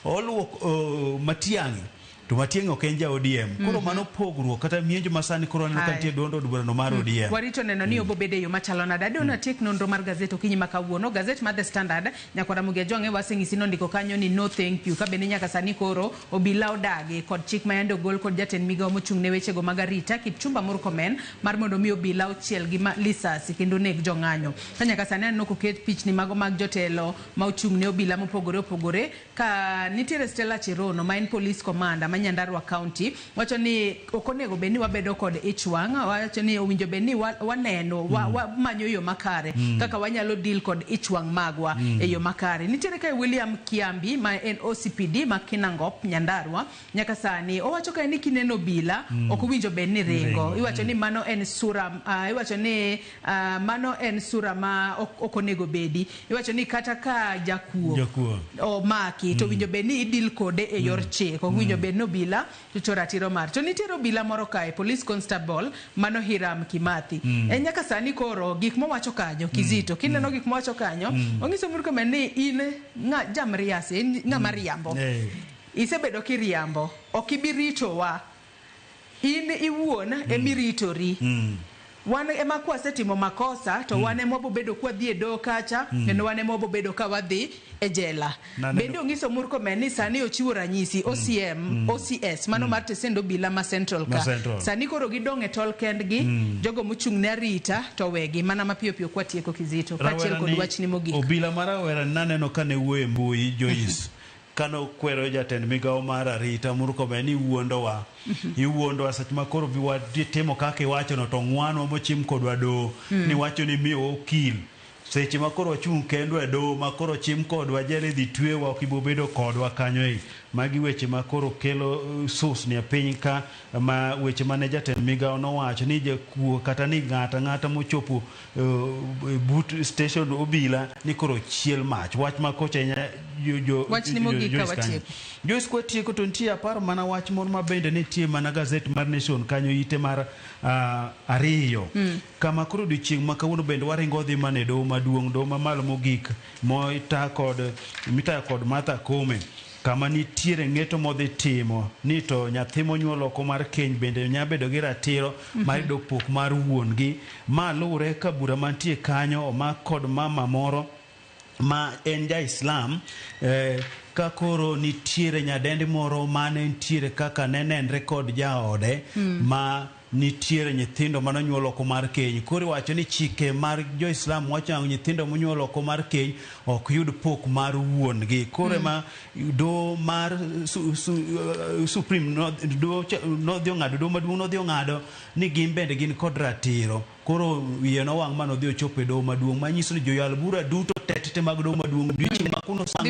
[SPEAKER 10] oluok Matiang'i, to Matiang'i ok en ja ODM. Koro mano pogruok kata mienjo ma sani koro waneno ka nitie duond od burano mar ODM.
[SPEAKER 1] Warito neno ni obo bedo e yo machalo nade. Adwa natiek nonro mar gazet okinyi ma kawuono. Gazet mar The Standard, nyakwara Mugia Jwang'e waseng'isi nondiko kanyo ni no thank you. Ka bende nyaka sani koro obila odagi kod chik ma yande ogol kod jatend migawo mochung' ne wechego mag arita Kipchumba Murkomen mar mondo mi obila ochiel gi lisasi kendo neg jong'anyo. Ka nyaka sani aneno koket pichni mago mag jotelo ma ochung' ne obila mopogore opogore. Ka nitiere Stella Cherono ma en police commander ma Nyandarua County wacho ni ok onego bed ni wabedo kod ich wang', wacho ni owinjo bed ni waneno wamanyo yo makare kaka wanyalo deal kod ich wang' magwa e yo makare. Nitiere kae William Kiambi ma en OCPD ma Kinangop Nyandarua, nyaka sani owacho kae ni kineno obila ok owinjo bed ni ringo. Iwacho ni mano en sura, iwacho ni mano en sura ma ok onego bedi. Iwacho ni kata ka jakuo omaki to owinjo bed ni idil kode e yor chik, ok owinjo bed ni obila to ratiro mar. To nitiere obila moro kae, police constable mano Hiram Kimathi. En nyaka sani koro gik mowacho kanyo Kizito, kineno gik mowacho kanyo, onyiso Murkomen ni in ng'a jamriasi, in ng'ama riambo. Isebedo kiriambo, ok ibi ritowa. In iwuon emiritori. Wan ema kwasetimo makosa to wan ema wabobedo kwadhi e doho kacha, kendo wan ema wabobedo ka wadhi e jela. Bende onyiso Murkomen ni sani ochiwo ranyisi OCM, OCS mano mar tesend obila ma Central ka. Sani koro gidong' e tol kendgi, jogo mochung' ne arita to wegi mana mapiyo piyo kwatieko Kizito kaachiel kod wachni mogik.
[SPEAKER 10] Obila mar rawera naneno ka ne wuoyo e mbui Joyce, kano kwero jatend migawo mar arita Murkomen ni iwuondowa. Iwuondowa seche ma koro timo kaka iwachono to ng'wanwa mochim kodwa doho, ni wacho ni miyo okil. Seche ma koro wachung' kendwa e doho ma koro chim kodwa jela idhi twewa ok ibo bedo kodwa kanyo e. Magi weche ma koro kelo susni e piny ka, ma weche mane jatend migawo nowacho ni jakuo kata ni ng'ata ng'ata mochopo but station obila ni koro chiel mach. Wach ma kocha
[SPEAKER 1] Wachni mogik ka watieko.
[SPEAKER 10] Joyce kwatieko to nitie aparo mana wach moro ma bende nitie mana gazet mar Nation kanyo ite mar 2. Kama koro odiochieng' ma kawuono bende waringo dhi mana e doho maduong', doho mamalo mogik mitayo kod Martha Koome, kama nitiere ng'eto modhi timo ni to nyathi monyuol oko mar keny bende nyalo bedo gi ratiro mar yudo pok mar wuon gi. Ma luwore ka bura mantie kanyo omak kod mama moro ma en ja-Islam, ka koro nitiere nyadendi moro mane nitiere kaka ne nenre kod jaode ma nitiere nyithindo manonyuol oko mar keny. Koro iwacho ni chike mar jo-Islam wacho ni nyithindo monyuol oko mar keny ok yud pok mar wuon gi. Koro ema doho mar Supreme nodhi ong'ado, doho maduong' nodhi ong'ado ni gin bende gin kod ratiro. Koro wiye nowang' manodhi ochopo e doho maduong', manyiso ni joyal bura duto tete mag doho maduong' odiochieng' ma kuno sang'